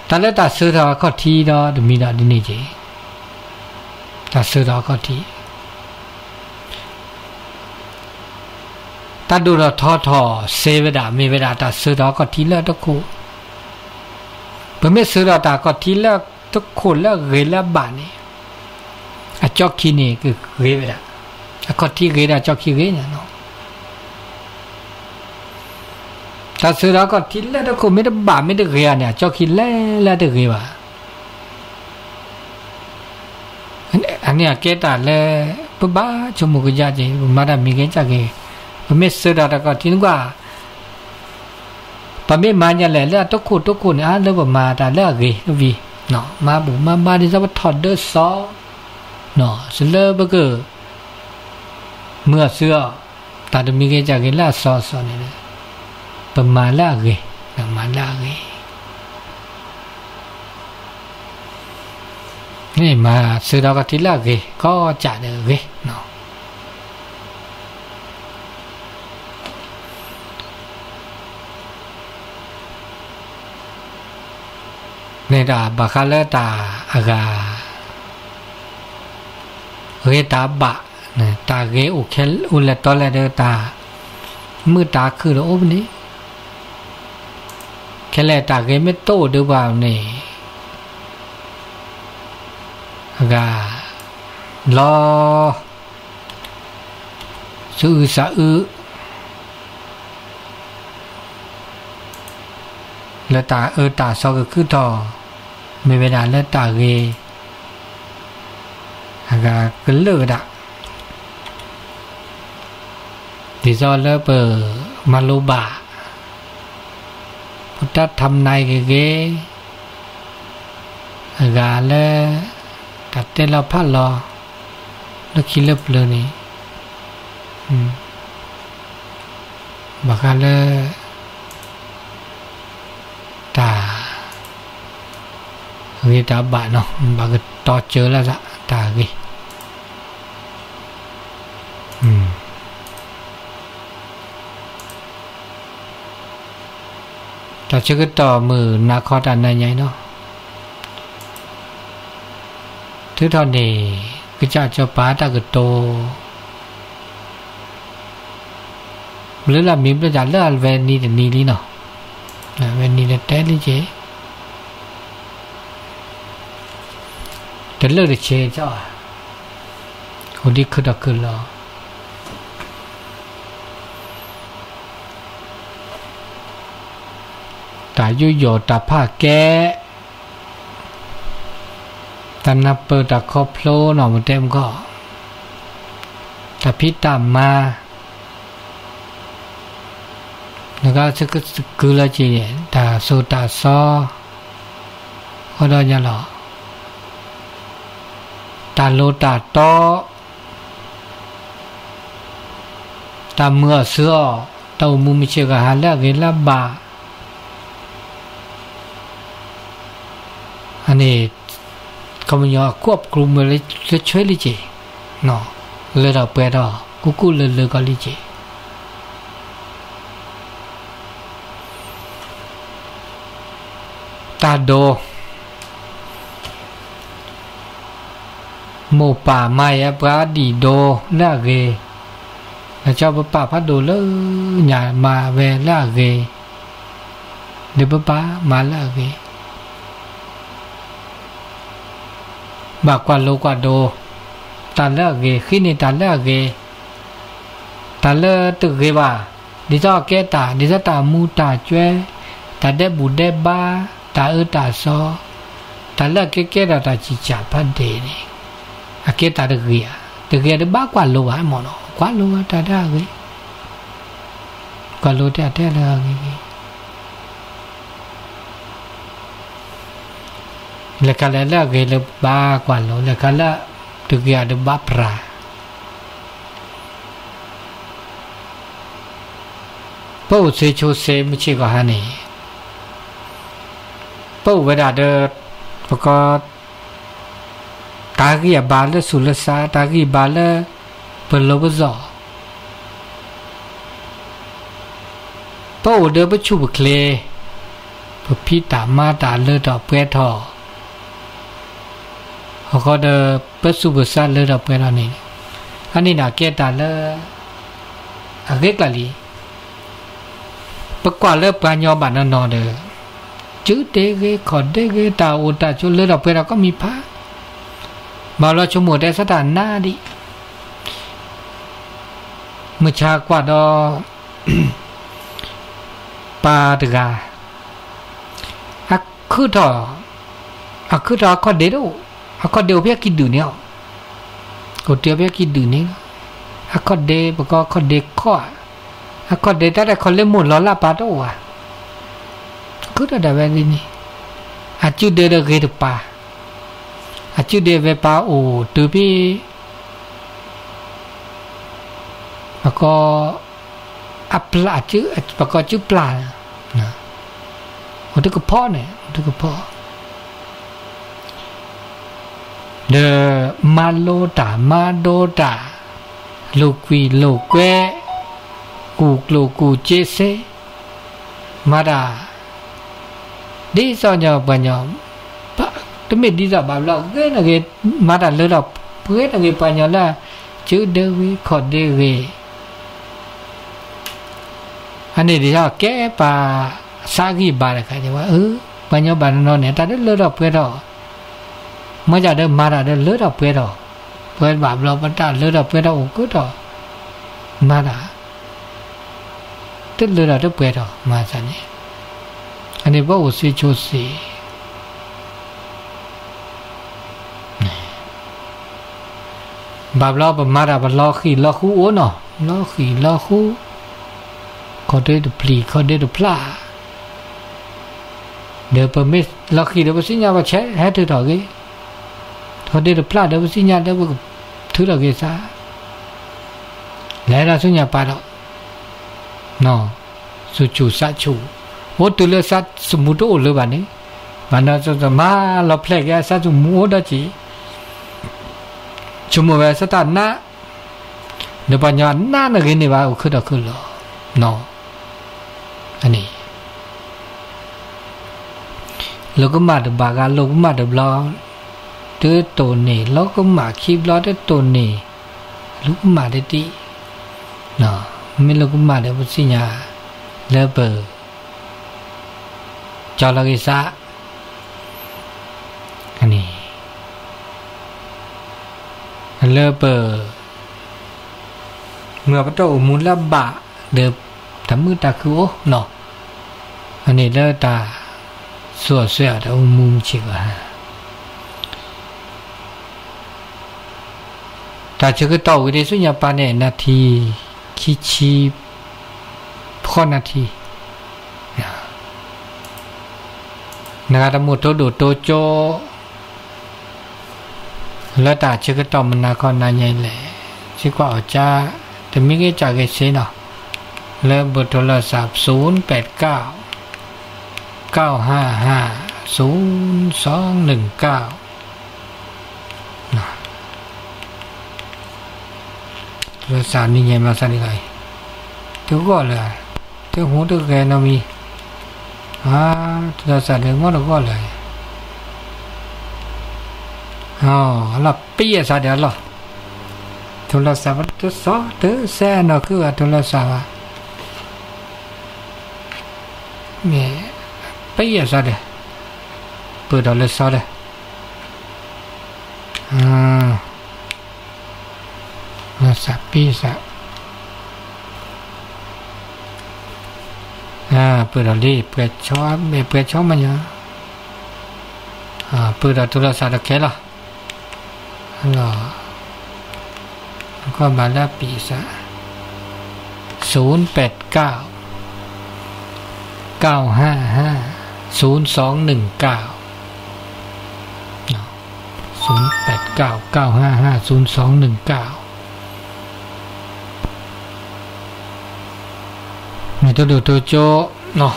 တၢ်လၢတၢ်ဆၢထီၣ်အခီၣ်ထံးဒီး တမံၤဒီးဒ်န့ၣ်က့ၤ, တၢ်ဆၢထီၣ်အခီၣ်ထံး တၢ်ဒိၣ်ထီၣ်ထီထီၣ်စ့ဝဲဒၣ် မ့ၢ်ဝဲဒၣ်တၢ်ဆၢထီၣ်အခီၣ်ထံးလၢတခိၣ်. ပမ့ၢ်ဆၢထီၣ်တၢ်အခီၣ်ထံးလၢတခိၣ် လၢအဂ့ၤလၢအဘၣ်န့ၣ် အကၠီခံန့ၣ်ကဂ့ၤဝဲဒၣ်, အခီၣ်ထံးဂ့ၤဒီးအကၠီခံဂ့ၤန့ၣ်နီၤ. တၢ်ဆၢထီၣ်အခီၣ်ထံးလၢတခိၣ် မ့ၢ်တဘၣ်မ့ၢ်တဂ့ၤဧါန့ၣ် အကၠီခံလဲၣ်လၢတဂ့ၤဘၣ်. အန့ၣ်အကဲတၢ်လၢ ပဘၣ်ဆိကမိၣ်ကယၢ်က့ၤ ပမၤတၢ်မံၤဂ့ၤကၢ်ဂ့ၤ, ပမ့ၢ်ဆၢထီၣ်တၢ်အခီၣ်ထံးန့ၣ်ကွၢ် ပမ့ၢ်မၤညါလဲၣ်လၢအတခိၣ်တခိၣ်န့ၣ် အါလၢပမၤတၢ်လၢအဂ့ၤတဝံၤနီၤ, မၤဘူၣ်မၤဘါ ဒ်သိးပထီၣ်ဒၢစီနီၤ, စ့လၢပက မုာ်အီၤစုအီၤ, တၢ်တမံၤဂ့ၤကၢ်ဂ့ၤလၢအစီအစီန့ၣ် ပမၤလၢအဂ့ၤ, မၤလၢအဂ့ၤ န့ၣ် မၤဆၢထီၣ်အခီၣ်ထံးလၢအဂ့ၤ ကီးကၢ်ဒီးဂ့ၤနီၤ. န့ၣ်တၢ်ဘၣ်ဃးလၢတၢ်အဂၤ ဂ့ၤတၢ်ဘၣ်, တၢ်ဂ့ၤအိၣ်ခဲ အိၣ်လဲၣ်တီလဲၣ်ဒီး တၢ်မုာ်တၢ်ခုၣ်ဒီးအိၣ်ပန့ၣ်, ခဲလၢာ်တၢ်ဂ့ၤမ့ၢ်တအိၣ်ဒီးပှၤန့ၣ် အဂၤ လီၤ သူၣ်အုးသးအုး လၢတၢ်အၢတၢ်သီကခုထီၣ်, မ့ၢ်ဝဲဒၣ်လၢတၢ်ဂ့ၤ အဂၤကလုာ်ဝဲဒၣ်, ဒ်သိးလၢပမၤလိဘၣ် ပတၢ်ထမ်နၢၤဂ့ၤဂ့ၤ, အဂၤလၢ တၢ်တဲလီၤဖးလီၤ လၢခံလၢပျၢၤန့ၣ် ဘၣ်ဃးလၢ တၢ်ဂ့ၤတၢ်ဘၣ်နီၤ, ဘၣ်ကတီၤစၢၤလၢ်သး တၢ်ဂ့ၤ တၢ်ဆၢကတီၢ်မုၢ်နၤခီတၢ်နၤညါအံၤနီၤ, ထုးထီၣ်န့ၢ် ကစၢ်စီၤပၤတၢ်ကတိၤ ဘျုးလၢမံၤဘျုးတၢ်လၢအဝဲနံၤတနံၤလံနီၤ, အဝဲနံၤလၢတဲလံက့ၤ တလၢတဆ့ကၠီ, ဟူးဒံခုၣ်ထီၣ်ခုၣ်လီၤ, တၢ်ယူးယီၣ်တၢ်ဖးကဲ, တၢ်နၢ်ပၢၢ်တၢ်ခီဖျိနီၤ မ့ၢ်တဲမ့ၢ်ခီ, တၢ်ဖံးတၢ်မၤ နကစကစကုလၢက့ၤ တၢ်သိၣ်တၢ်သီ ဃီဒီးညါလီၤ. တၢ်လိၤတၢ်တီ တၢ်မုာ်အီၣ်စၢၤအီၣ် တၢ်အိၣ်မူမုၢ်ဆ့ၣ်ကီၢ်ဟါ လၢအဂ့ၤလၢအဘၣ် အန့ၣ် ခီပညီအကွပ်ကရုမ့ၢ်လၢဆွဲလံက့ၤ လၢထီၣ်ပှဲၤထီၣ် ကူၣ်ကူၣ်လၢလၢကီးလံက့ၤ တၢ်ဒိး မိၢ်ပၢ်မၤယဲပှၤဒံၣ်ဒိးလၢအဂ့ၤ, လီၤဆီပပာ်ဖးဒိၣ်လၢညါမၤဝဲလၢအဂ့ၤ, ဒုးပပာ်မၤလၢအဂ့ၤ, ဘၣ်ကွၢ်လိၤကွၢ်ဒိး တၢ်လၢအဂ့ၤ, ဃ့န့ၢ်တၢ်လၢအဂ့ၤ, တၢ်လၢတဂ့ၤဘၣ်, ဒ်သိးအကဲတၢ်, ဒ်သိးတၢ်မူတၢ်ကွဲ, တၢ်ဒဲးဘူၣ်ဒဲးဘါ, တၢ်အၢတၢ်သီ, တၢ်လၢအကဲကဲဒီးတၢ်စံၣ်စၢ်ဖးဒိၣ်န့ၣ်, အကဲတၢ်တဂ့ၤဧါ, တဂ့ၤဒီးဘၣ်ကွၢ်လိၤဘၣ်မ့ၢ်နီၤ, ကွၢ်လိၤဘၣ်တၢ်လၢအဂ့ၤ, ကွၢ်လိၤတၢ်တဲလၢအဂ့ၤဂ့ၤ လဲၤခါလဲၣ်လၢအဂ့ၤလၢဘၣ်ကွၢ်လိၤ, လဲၤခါလၢတဂ့ၤဧါဒီးဘၣ်ပြၢ် ပအိၣ်စ့ဆိစ့မုၢ်ဆ့ၣ်ကီၢ်ဟါန့ၣ်, ပအိၣ်ဝဲဒၣ်ဒီး ပကီ တၢ်ဂံၢ်အဘါလၢဆူးလၢစါ, တၢ်ဂံၢ်အဘါလၢပလီၢ်ပစီၣ်, ပအိၣ်ဒီးပဆူၣ်ပချ့, ပဖံးတၢ်မၤတၢ်လၢထီၣ်ပှဲၤထီၣ်, အဃိဒီးပသူၣ်ပသးလၢထီၣ်ပှဲၤထီၣ်န့ၣ်, အန့ၣ်န့ၣ်ကဲတၢ်လၢအဂ့ၤကျါလံ. ပကွၢ်လၢပှၤကညီဘၣ်နီၢ်နီၢ်ဒီး စုဒ့ဂ့ၤ ခီၣ်ဒ့ဂ့ၤ တၢ်အိၣ်တၢ်ဆိးလၢထီၣ်ပှဲၤထီၣ်ကီးမံၤဖး, ဘၣ်လီၤဆိကမိၣ်တဲဆၢတၢ်နါဒံး, မုၢ်ဆါကွၢ်ဒီး ပၢ်တဂၤ အခုၣ်ထီၣ်, အခုၣ်ထီၣ်အခီၣ်ဒ့တအိၣ်, အခီၣ်ဒ့အိၣ်ဖဲအကံၢ်ဒုၣ်န့ၣ်လီၤ, အိၣ်တ့ၢ်ဖဲအကံၢ်ဒုၣ်န့ၣ်လီၤ, အခီၣ်ဒ့ ပကီအခီၣ်ဒ့ခီၣ်ဧါ, အခီၣ်ဒ့တၢ်တခီလၢမိၢ်လီၤလၢ်ပၢ်တအိၣ်ဧါ, အခုၣ်ထီၣ်ဒၣ်ဝဲဒ်န့ၣ်, အစုဒ့ဒီးဂ့ၤတပၤ, အစုဒ့ဝဲပၢ်အိၣ်တုၤဖဲ ပကီ အပျၢ် ပကီစုပျၢ် အိၣ်တကဖီန့ၣ် အိၣ်တကဖီ ဒီးမၤလိတၢ် မၤဒိတၢ် လိာ်ကွံာ်လိာ်ကွဲ ကူၣ်ကျိၣ်ကူၣ်စ့စ့ မၤတၢ် ဒ်သိးညီပှၤညီ တမ့ၢ်ဒ်သိးဘၣ်ဘျီ ဂ့ၤန့ၣ်ဂ့ၤ မၤတၢ်လၢထီၣ်ပှဲၤန့ၣ်ဂ့ၤ ပှၤညီလၢ စုဒ့ဂ့ၤ ခီၣ်ဒ့ဂ့ၤ အန့ၣ်ဒ်သိးကဲပှၤသးဂံၢ်ဘါတခါ ဝဲ ပှၤညီဘၣ်နီၢ်နီၢ်န့ၣ် တၢ်ဒ်လၢထီၣ်ပှဲၤထီၣ် မ့ၢ်ဒ်ဒီးမၤတၢ်ဒ်လၢထီၣ်ပှဲၤထီၣ် ပှဲၤဘၣ်ဘျီ ပတၢ်လၢထီၣ်ပှဲၤထီၣ်အိၣ်ကဒီး မၤတၢ် တလၢထီၣ်တပှဲၤထီၣ် မၤသးန့ၣ် အန့ၣ်ပအိၣ်စ့ဆိစ့ ဘၣ်ဘျီပမၤတၢ်ပလီၤဃံၤလီၤဃူအိၣ်နီၤ လီၤဃံၤလီၤဃူ ခီၣ်ဒ့တပျံၤ ခီၣ်ဒ့တဖျါ ဒီးပမ့ၢ်လီၤဃံၤဒီးပသ့ၣ်ညါပဆဲးဟဲထုးထီၣ်ဂ့ၤ ခီၣ်ဒ့တဖျါဒီးပသ့ၣ်ညါဒီးပထုးထီၣ်ဂ့ၤသး လဲၤဒီးဆူညါပၤဒီး နီၤ သူၣ်ဆူၣ်သးဆူၣ် အိၣ်တုၤလၢသးသမူတအိၣ်လၢၤဘၣ်န့ၣ် ဘၣ်နီၤ မၤလီၤဖျဲးက့ၤသးသမူအိၣ်ဒီးက့ၤ ဆိကမိၣ်ဝဲသတးနး ဒီးပှၤညီနးန့ၣ်ဂ့ၤန့ၢ်ဘၣ် အိၣ်ခုၣ်ဒီးခုၣ်လီၤ နီၤ အန့ၣ် လိာ်ကမၣ်တဘၣ်ဂၤ လိာ်ကမၣ်တဘျီ တတိၢ်န့ၢ် လိာ်ကမၣ်ခံဘျီတတိၢ်န့ၢ် လိာ်ကမၣ်တတံၢ် နီၤ မ့ၢ်လိာ်ကမၣ်ဒီးပသ့ၣ်ညါ လၢပ ကၠီလီၤဂ့ၤသး အန့ၣ် လၢပ မ့ၢ်ပတၢ်အိၣ်မူလၢဘၣ်ဒီး တၢ်မုာ်တၢ်ခုၣ်အိၣ်နီၤ အန့ၣ်လၢတၢ်သူၣ်အီၣ်စွဲအီၣ်တၢ်အိၣ်မူမုၢ်ဆ့ၣ်ကီၢ်ဟါ တၢ်ဆၢကတီၢ်ဝံၤဒ်ဆူညါပၤန့ၣ် နၣ်ထံၣ် ခံဆံ ဃိးနၣ်ထံၣ် နဂၤတမုာ်တိဒိၣ်တိကၠိ လႄႈတႃႇ เช็ค ก็ต้องมานาครนายใหญ่แหละ เช็ค กว่าออกจะ แต่มีเกณฑ์จากเกษตรเนาะ และเบอร์โทรศัพท์ ศูนย์แปดเก้า เก้าห้าห้า ศูนย์สองหนึ่งเก้า นะ โทรศัพท์นี่ใหญ่มาสักนิดหน่อย ถือก่อนเลย ถือหูถือแขนเอามี อ่า โทรศัพท์เดินหมดก่อนเลย อ๋อ ละเปียะซะเดี๋ยวละ โทรศัพท์ตัวซอเตอแซ่เนาะ คือว่าโทรศัพท์อะ แหม เปียะซะเดี๋ยว เปิดเอาเลยซอเดี๋ยว อ่า โทรศัพท์เปียะซะ อ่า เปิดเอาเลย เปิดช้อน แหม เปิดช้อนมันอยู่ อ่า เปิดเอาโทรศัพท์โอเคละ แล้วก็มาแล้วปีสะ ศูนย์แปดเก้า เก้าห้าห้า ศูนย์สองหนึ่งเก้า เนาะ ศูนย์แปดเก้า เก้าห้าห้า ศูนย์สองหนึ่งเก้า มีตัวดูตัวโจเนาะ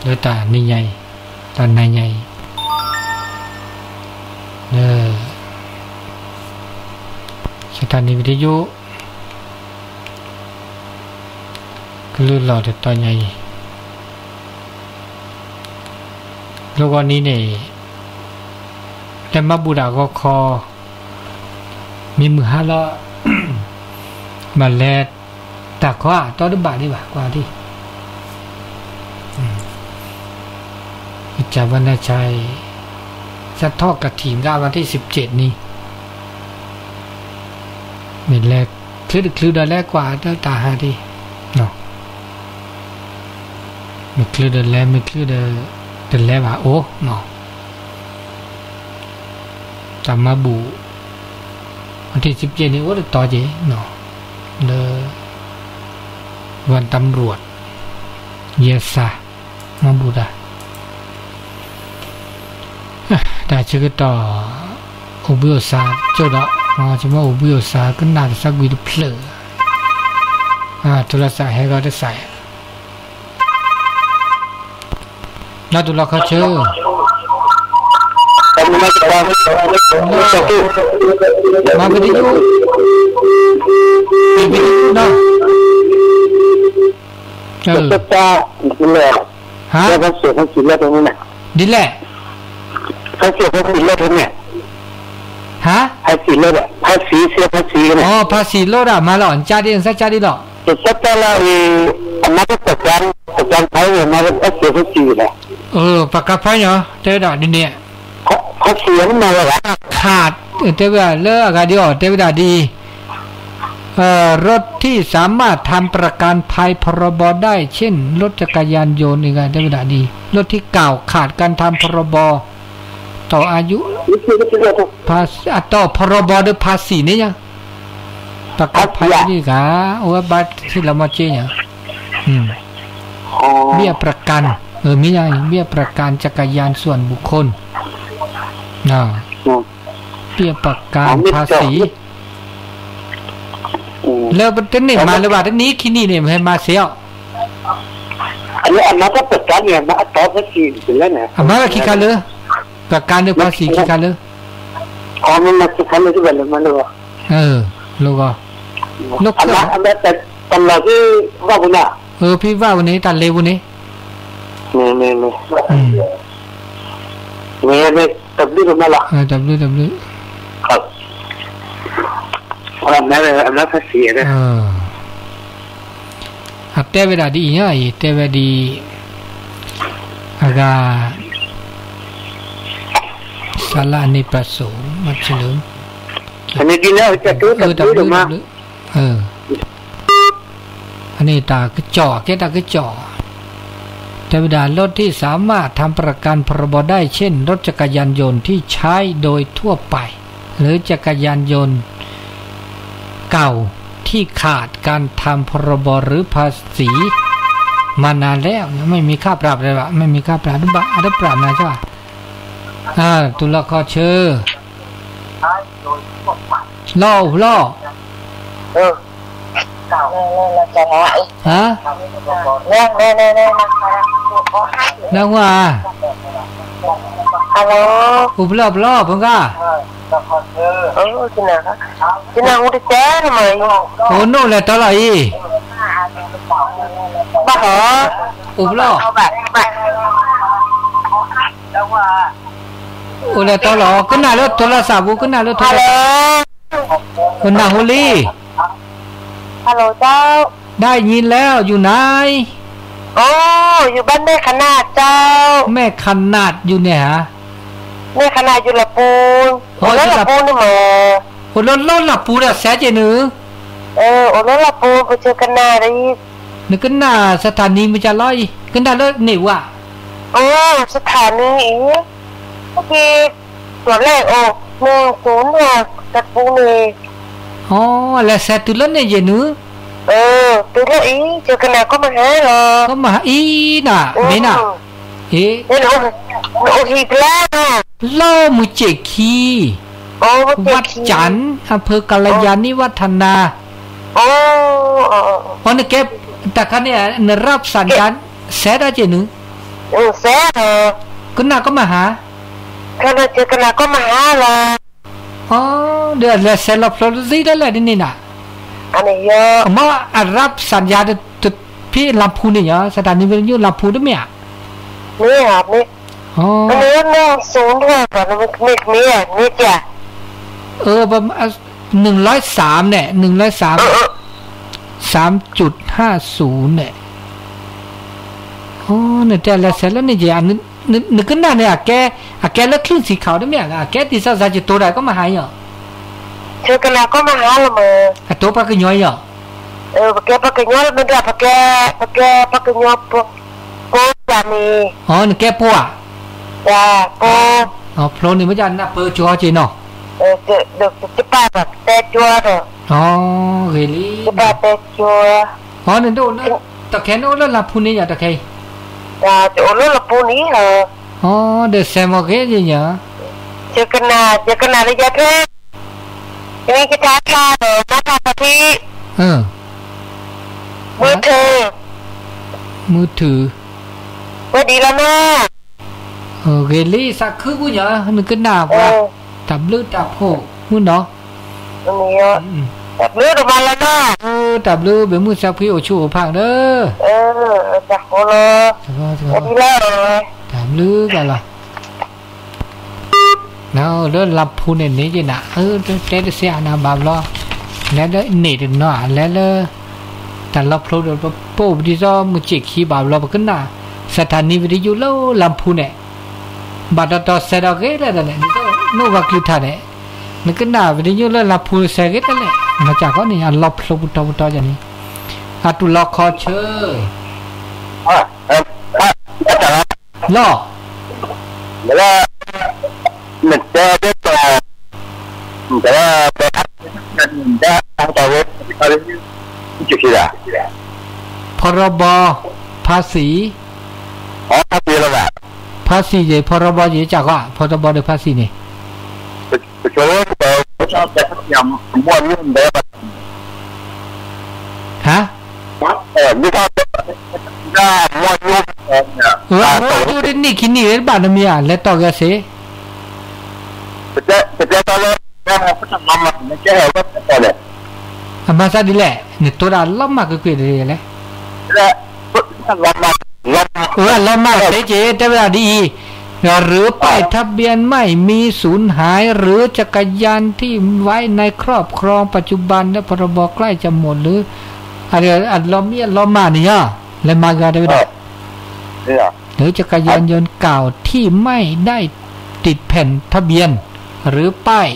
โดยตานิยาย ตอนนายใหญ่ เออ สถานีวิทยุ ก็ลือหล่อแต่ตอนใหญ่ แล้ววันนี้เนี่ย ได้มาบูดาก็คอ มีมือห้าล้อ มาแล ตาขวา ต่อด้วยบาทดีกว่า กว่าที่ อืม อาจารย์วรรณชัย จะทอดกฐินก็วันที่สิบเจ็ดนี้ มีแล คลื่น คลื่นเดินแลกว่า เดินตาหาที่ เนาะ มีคลื่นเดินแล มีคลื่นเดิน เดินแลว่า โอ้ เนาะ ตามมาบู วันที่สิบเจ็ดนี้ โอ้ ต่อเจเนาะ เด้อ วันตำรวจ เยสซะ มาบูดา อ่ะ ได้ชื่อต่อ อุบิโอซา โจดอก มาจะมาอุบิโอซา ก็น่าจะสักวีดีเพลย์ อ่า โทรศัพท์ให้ก็ได้ใส่ นาตุลาคอเชอร์ มาวิทยุ เปิดวิทยุเนาะ เออ จะจ้า ดีแหละ ฮะ แล้วภาษี ภาษีลดตรงนี้น่ะ ดีแหละ ภาษี ภาษีลดตรงเนี้ย ฮะ ภาษีลดอะ ภาษี เสียภาษีกันน่ะ อ๋อ ภาษีลดอะ มาหล่อจ้าดี สักจ้าดีหล่อ จะจ้า แล้วอี อันนั้นก็ประกัน ประกันภัยเนี่ย มาภาษี ภาษีแหละ เออ ประกันภัยเนาะ เจ้าดอกดีเนี่ย เขา เขาเสียมันมาแล้วเหรอ ขาด เออ แต่ว่าเลิกอะดีออก แต่ว่าดี เอ่อ รถที่สามารถทำประกันภัย พรบ ได้ เช่น รถจักรยานยนต์นี่ก็แต่ว่าดี รถที่เก่าขาดการทำ พรบ ต่ออายุ นี่คือ ภาษี อ่ะ ต่อ พรบ หรือภาษีนี่ยัง ประกันภัย ภาษีอะ นี่กะ โอ้ บัตรที่เรามาเจ๊เนี่ย อืม อ๋อ เบี้ยประกัน เออ มีอย่างเบี้ยประกันจักรยานส่วนบุคคล อ่า อืม เบี้ยประกัน อ๋อ มี ภาษี อืม แล้วเดี๋ยวนี้มาเลยว่า เดี๋ยวนี้ขี้นี่เนี่ยให้มาเสีย อันนี้อันนั้นก็ประกันเนี่ย มาต่อภาษีเสร็จแล้วนะ อ่ะ มาขี้กันเลย ประกันหรือภาษีขี้กันเลย อ๋อ มันมาขี้กันเลยที่บ้านเลย มาเลยว่ะ เออ ลูกก็ ลูก อันนั้น อันนั้นแต่ตลอดที่ว่าบุญน่ะ เออ พี่ว่าวันนี้ตัดเร็ววันนี้ นี่ นี่ นี่ อืม นี่ นี่ ตัดดื้อมาละ เออ ตัดดื้อ ตัดดื้อ ครับ อันนั้นเลย อันนั้นภาษีนะ เออ อับแต่เวลาดีเนี่ย อับแต่เวลาดี อากาศ สาระอเนกประสงค์ มาเฉลิม อันนี้ดีแล้ว จะตื้อ เออ ตัดดื้อ ตัดดื้อ มา ตัดดื้อ เออ อันนี้ตากระจอก แค่ตากระจอก แต่เวลารถที่สามารถทำประกัน พรบ ได้ เช่น รถจักรยานยนต์ที่ใช้โดยทั่วไป หรือจักรยานยนต์เก่าที่ขาดการทำ พรบ หรือภาษีมานานแล้ว ไม่มีค่าปรับเลยว่ะ ไม่มีค่าปรับ อันดับปรับนะเจ้า อ่า ตุลาคอเชอร์ ลอ ลอ เออ ฮะ นางว่า ฮัลโหล อุปลอ อุปลอ เปิ้นก่า เออ ตี้ไหนคะ ตี้ไหน ฮู้ตี้แจ๊ทำไม โอ้ โน่นแหละ ตอลออี บ่าเหรอ อุปลอ โอ้ แหละ ตอลอ กึ๊ดหน้าเลย โทรศัพท์ กึ๊ดหน้าเลย โทรศัพท์ ฮัลโหล กึ๊ดหน้าฮู้ลี่ ฮัลโหลเจ้า ได้ยินแล้ว อยู่ไหน โอ้ อยู่บ้านแม่ขนาดเจ้า แม่ขนาดอยู่ไหนฮะ แม่ขนาดอยู่ละปูน อ๋อ โอ้ อยู่ละ ละปูนนี่หมอ โอ้ ลอ ลอ ละปูนอะ แสเจหนือ เออ โอ้ ลอ ละปูน ไปเจอกันหน้าได้ นึกกึ๊ดหน้าสถานีมันจะลอย กึ๊ดหน้าเลยนี่วะ โอ้ สถานีอีก เมื่อกี้ ตั๋วเลขออก หนึ่งศูนย์หก ตัดปูนี่ อ๋อ แล้วแสตื่นแล้วเนี่ยเย็นหื้อ เออ ตื่นแล้วอี เจอกันหน้าก็มาหาเหรอ ก็มาหาอีน่ะ อืม เมน่ะ เอ๊ะ เดี๋ยวหนู หนูอีกแล้ว เล่ามือเจ็ดขี โอ้ มือเจ็ดขี วัดจันทร์ อำเภอกัลยาณิวัฒนา โอ้ เออ เออ เออ อ๋อ นี่แก แต่คันเนี่ย รับสัญญาณ แสได้เจหนึ่ง เออ แส เออ กึ๊ดหน้าก็มาหา คันเจอกันหน้าก็มาหาเหรอ อ๋อ เดี๋ยวแลแสลอเพลินซีได้แหละนี่นี่น่ะ อันนี้เยอะ หมออะ รับสัญญาณตึกพี่ลำพูนนี่เหรอ สถานีวิทยุลำพูนนี่ไหมอะ นี่ครับ นี่ อ๋อ อันนี้หนึ่งศูนย์หกอะ มันมี มี มีจ้ะ เออ ประมาณ หนึ่งร้อยสามเนี่ย หนึ่งร้อยสาม เออ เออ สามจุดห้าศูนย์เนี่ย อ๋อ เนี่ย แต่ละแสนแล้วเนี่ย อันนี้ นึก นึกกึ๊ดหน้าเนี่ย อะแก อะแกลดคลื่นสีขาวได้ไหมอะ อะแกตี้สาวสาวจะโตได้ก็มาหาเหรอ เจอกันหน้าก็มาหาละเมอ อะโตปากกะยอเหรอ เออ ปากกะ ปากกะยอ มันด่าปากกะ ปากกะ ปากกะยอ โป โปจานี อ๋อ นึกแกปัว จ้า โป อ๋อ โปนี่มันจะนับเปอร์จัวเจเนาะ เออ เจอ เดี๋ยวจะปาแบบแปดจัวเถอะ อ๋อ เฮลิ จะปาแปดจัว อ๋อ นี่โน่น ตะแคงโน่นแล้วลำพูนนี่อย่าตะแคง จ้า จะโอนโน่นลำพูนนี่เหรอ อ๋อ เดี๋ยวแซมโอเคเยอะๆ เจอกันหน้า เจอกันหน้าเลยจ้ะเพื่อน ยังไงจะทักทายเหรอ มาทักมาที่ เออ มือถือ มือถือ ว่าดีแล้วนะ เออ เฮลิสักคือกูเหรอ นึกกึ๊ดหน้าว่า เออ ตับลือตับโพก มื้อเนาะ อันนี้อะ อืม ตับลือออกมาแล้วเนาะ เออ ตับลือ เป๋นมื้อสักพีโอชูโอพังเด้อ เออ เออ จ้ะ โอโล จ้ะ จ้ะ อันนี้แล้ว ตับลือกั๋นละ แล้วเรื่องลำพูนเนี่ย นี่จีน่ะ เออ เต้นเสียหน้าบาปลอ แล้วเรื่องเน็ตเนาะ แล้วเรื่อง แต่ลำพูนโป้ที่ซ้อมมือจิกขี้บาปลอ กึ๊ดหน้า สถานีวิทยุแล้วลำพูนเนี่ย บาดต่อๆ แสดงเกตแล้วเนี่ย นี่ก็โนว่าคลิกท่าเนี่ย นึกกึ๊ดหน้าวิทยุแล้วลำพูนแสดงเกตแล้วเนี่ย มาจากข้อนี้ อะ ลำพูนปุตตอปุตตออย่างนี้ อะ ตุลอขอเชิญ อ่ะ เอ่อ อ่ะ อาจารย์ ลอ แล้วมันจะได้ต่อ แต่ว่าไปทักกันได้ทางต่อเว็บ จุดที่ละ พรบภาษี อ๋อ ภาษีแล้วล่ะ ภาษีเดี๋ยว พรบเดี๋ยวจักว่า พรบเดี๋ยวภาษีนี่ ไป ไปชวนเขาไป เขาชอบไปทักยำม่วนยุ่งไป ฮะ เออ นี่ถ้าได้ม่วนยุ่ง เออ เนี่ย เออ อ่า ม่วนยุ่งนี่ ขี้หนีเล่นบาปนะเมีย แล้วต่อกันสิ ไปเจอ ไปเจอตอนแรก แม่เขาทำมาใหม่ ไม่ใช่เหรอ ว่าแต่ก่อนเนี่ย อะ มาซะดีแหละ เนี่ย ตัวด่าล้อมมากกึ๊ดๆ เลยแหละ และ ล้อมมา ล้อมมา เออ ล้อมมาก เออ เสียเจ แต่เวลาดี หรือป้ายทะเบียนไม่มี สูญหาย หรือจักรยานที่ไว้ในครอบครองปัจจุบัน และพรบใกล้จะหมด หรือ อะ เดี๋ยว อะ ลอมเมีย ลอมมานี่เหรอ แล้วมาก็ได้ไม่ได้ เออ เนี่ย หรือจักรยานยนต์เก่าที่ไม่ได้ติดแผ่นทะเบียน หรือป้าย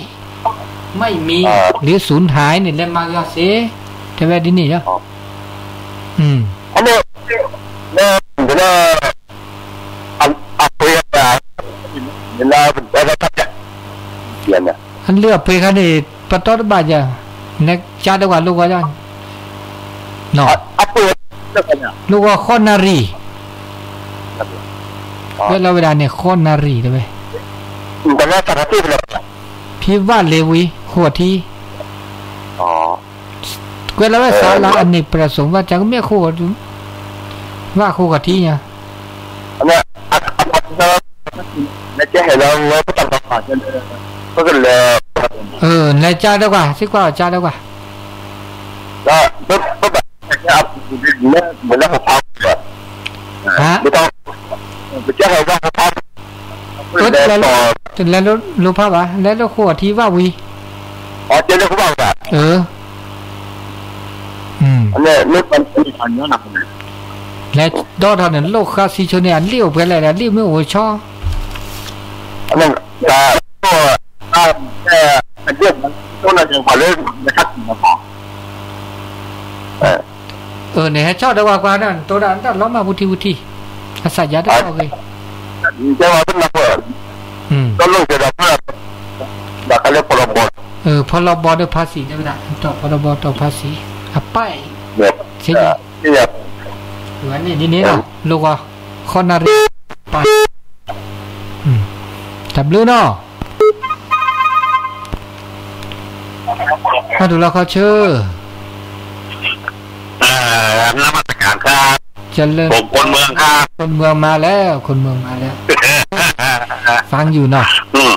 ไม่มี เออ หรือสูญหายนี่แหละ มาก็เสีย แต่แวะดีนี่เหรอ อ๋อ อืม อันนี้ เนี่ย เดี๋ยวนะ อัน อันเปรียบอะ เวลาผมได้รับ เปลี่ยนอะ อันเลือกเปรียบคันนี้ ปะต๊อดบาดอย่า แน็กจ้าดีกว่าลูกว่าจ้า เนาะ อ่ะ อ่ะ เปิดแล้วกันเนี่ย ลูกว่าข้อนารี ครับ อ๋อ เวลา เวลาเนี่ยข้อนารีนะเว้ย อืม แต่ว่าสถานที่เป็นอะไร เข ที่วัดเลวี ครูอาทิตย์ อ๋อ ก็แล้วว่า เออ ศาลาอเนกประสงค์วัดจันทร์ก็มีครู ว่าครูอาทิตย์ไง อันเนี้ย อัน อัน อัน แล้วจะให้เรา เราก็ต้องมากันเลย ก็กันเลย เออ ไหนจ้าดีกว่า สิกว่าจ้าดีกว่า แล้ว แล้ว แล้วแบบ เหมือนแล้วผมพักแบบ ฮะ ไม่ต้อง ไม่ใช่ให้ว่าผมพัก ก็แล้ว แล้ว แล้ว แล้วรูปภาพวะ แล้วครูอาทิตย์ว่าวี อ๋อ เจ้าเรื่องของเราแบบ เออ อืม อันเนี้ย นึกมันเป็นอันนั้นนะ และดอดเท่านั้น โลกคาสิโชเนีย เลี้ยวไปแล้วนะ เลี้ยวไม่โอ้ชอบ อันนั้น แต่ก็ อ่า แต่เรื่องมันต้องเรื่องของเรื่องนะครับ เออ เออ เนี่ย ชอบแต่ว่ากว่านั้น ตัวนั้นต้องลองมาวุฒิ วุฒิ อาศัยยาได้ อ่ะ โอเค จะว่าเป็นนักเรียน อืม ก็ลงจะแบบว่า แบบเขาเรียกพรบ เออ พรบ ด้วยภาษีได้ไหมนะ ต่อพรบ ต่อภาษี อ่ะ ไป เนี่ย ใช่ไหม เออ เนี่ย วันนี้ นี่ นี่เนาะ เออ ลูกอ่ะ ข้อนารี ไป อืม จับลื้อเนาะ มาดูแล้วขอเชิญ เอ่อ นมัสการครับ เจริญ ผมคนเมืองครับ คนเมืองมาแล้ว คนเมืองมาแล้ว ฟังอยู่เนาะ อืม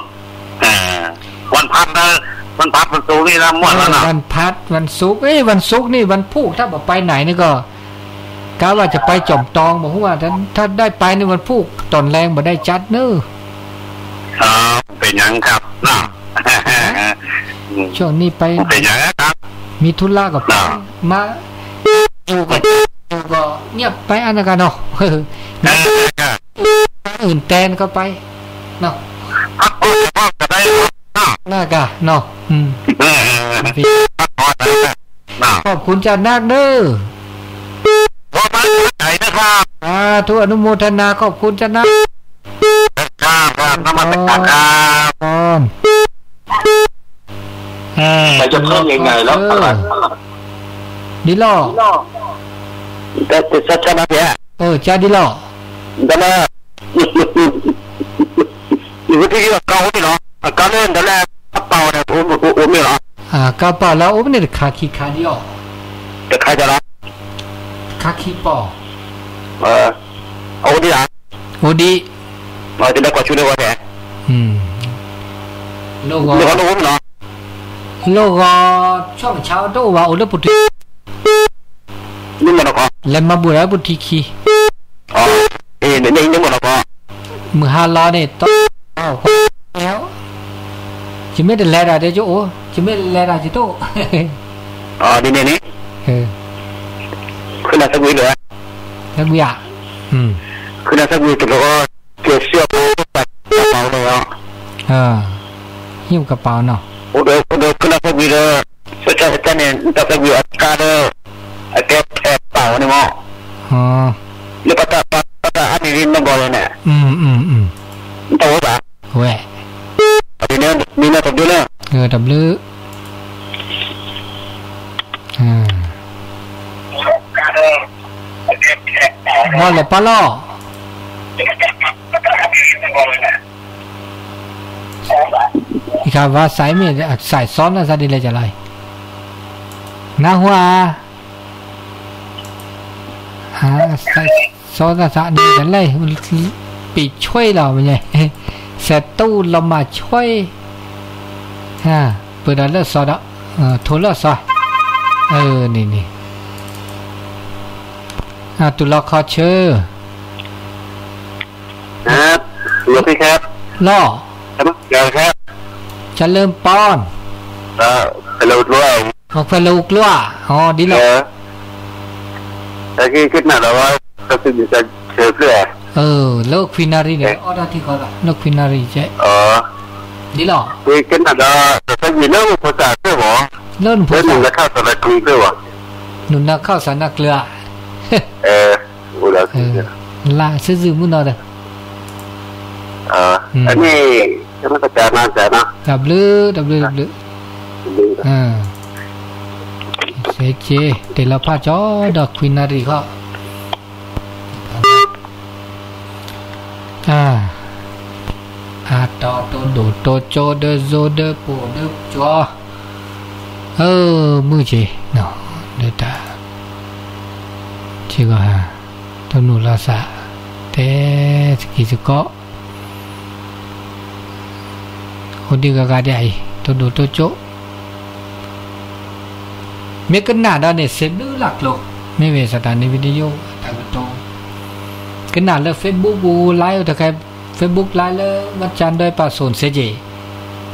เอ่อ วันพัดนะ วันพัดวันศุกร์นี่นะ ม่วนแล้วเนาะ เออ วันพัด วันศุกร์ เอ้ย วันศุกร์นี่ วันพูก ถ้าบ่ไปไหนนี่ก็ กะว่าจะไปจ่อมตอง บ่ฮู้ว่าถ้า ถ้าได้ไปในวันพูก ต๋อนแลงบ่ได้จัดเน้อ อ๋อ เป็นหยังครับ เนาะ อืม ช่วงนี้ไป เป็นหยังครับ มีธุระก็ไป เนาะ มาอยู่ก็ อยู่ก็เงียบไปอันนั้นกะเนาะ เออ ครับ อื่นแตนก็ไป เนาะ พักผ่อนก็ได้เนาะ น่ากะเนาะ อืม เออ พักผ่อนได้ น่ะ ขอบคุณเจ้านักเน้อ ขอบคุณใจนะครับ สาธุ อนุโมทนา ขอบคุณเจ้านัก ครับ ครับ นมัสการครับ อ่า แต่จะเพิ่มยังไงแล้ว ดีหรอ แต่ แต่จะ จะมาเนี่ย เออ จ้า ดีหรอ แต่ละ อยู่ที่เก่านี่เหรอ เก่าเล่นแต่แรก เป่าเนี่ย ผม ผม ผมนี่เหรอ อ่า กาเป่าแล้ว โอ้ มันเนี่ย ขาขีดขาเดียว จะขายจะละ ขาขีดเป่า เออ เอาดีละ โอ้ ดี เออ จะได้กว่าชุดเดียวกันแท้ อืม โลกก็ เดี๋ยวเขาดูผมเหรอ โลกก็ช่วงเช้าโตว่า โอ้ แล้วปุถุ นี่มันก็ แล้วมาบุญแล้วปุถุขี อ๋อ เอ้ย นี่ นี่ นี่หมดแล้วก็ มือห้าล้อเนี่ย ต้อง อ้าว แล้ว จะไม่ได้แลดอ่ะ เดี๋ยวจะ โอ้ จะไม่ได้แลดอ่ะ จะโต อ๋อ นี่ นี่ นี่ เออ ขึ้นมาสักวิเหรอ สักวิอ่ะ อืม ขึ้นมาสักวิ แล้วก็เกี่ยวเสื้อผ้า กระเป๋าเลยอ่ะ เออ หิ้วกระเป๋าเนาะ โอ้ เดี๋ยว เดี๋ยวขึ้นมาสักวิเลย เสื้อผ้าเนี่ย ต้องสักวิ เอากาเด้อ เอาแก้แผลเป่าเนี่ยมั้ง อ๋อ แล้วปะตะ ปะ ปะตะ อันนี้นี่มันบอกเลยเนี่ย อืม อืม อืม มันต้องว่า แหวะ อันนี้เนี่ย นี่เนี่ย ผมดูเนี่ย เออ ตับลือ อ่า ว่าแหละปะล่อ อีกคำว่าสายมีด สายซ้อนนะ สายดีเลยจะไร นะหัว หาใส่โซดาสะนี่กันเลย มันปีช่วยเราไม่ใช่ ศัตรูเรามาช่วย อ่า เปิดเอาเลือดซอดอ่ะ เออ โทรเลือดซอด เออ นี่ นี่ อ่า ตุลาคอเชอร์ ครับ หลวงพี่ครับ ล่อ ครับ เจริญครับ เจริญปอน เอ่อ ฮัลโหลด้วย ออกไปลูกลัว อ๋อ ดีหรอก เออ แต่กี้คิดหนักแล้วว่า ก็คืออยู่จะเชิญเพื่อ เออ แล้วควีนารีเนี่ย เอ๊ะ ออเดอร์ที่เขาละ แล้วควีนารีเจ๊ อ๋อ ดีหรอก คือคิดหนักแล้ว แต่ถ้าอยู่เรื่องภาษาเพื่อหมอ เรื่องภาษา เรื่องหนึ่งจะเข้าสารคดีเพื่อหมอ หนุนนักเข้าสารนักเกลือ เออ โอ้ แล้ว เออ ละซื่อๆ มื้อหนอเด้อ อ่า อืม อันนี้นมัสการนะอาจารย์นะ ดับลือ ดับลือ ดับลือ ดับลือ อ่า เสกเจ เตละพาดจอดอกควีนารีเขา อ่า อ่า ต่อ โต တူၢ်ဒိၣ်တူၢ်ကၠိ ဒၢစိဒၢပိာ်ဒၢကၠိ အၢ မုၢ်ကၠီ နီၢ် ဒၢတၢ် ကၠီကီၢ်ဟၢ် တနူၢ်လီၤသး တဲသကိးသကိး အိၣ်ဒံးဂၤဂၤဒဲးအံၤ တူၢ်ဒိၣ်တူၢ်ကၠိ မ့ၢ်ကနၣ်ဒီးန့ၣ် စ့ဘျုးလၢ်ကျိၤ မ့ၢ်ဝဲစတၢးန့ၣ် ဝီဒီယိၣ် တၢ်ကတိၤ ကနၣ်လၢ Facebook ပူၤ live တခါ Facebook live လၢ ဝတ်จันทร์ ดอยป่าโสน စ့ၢ်ကီး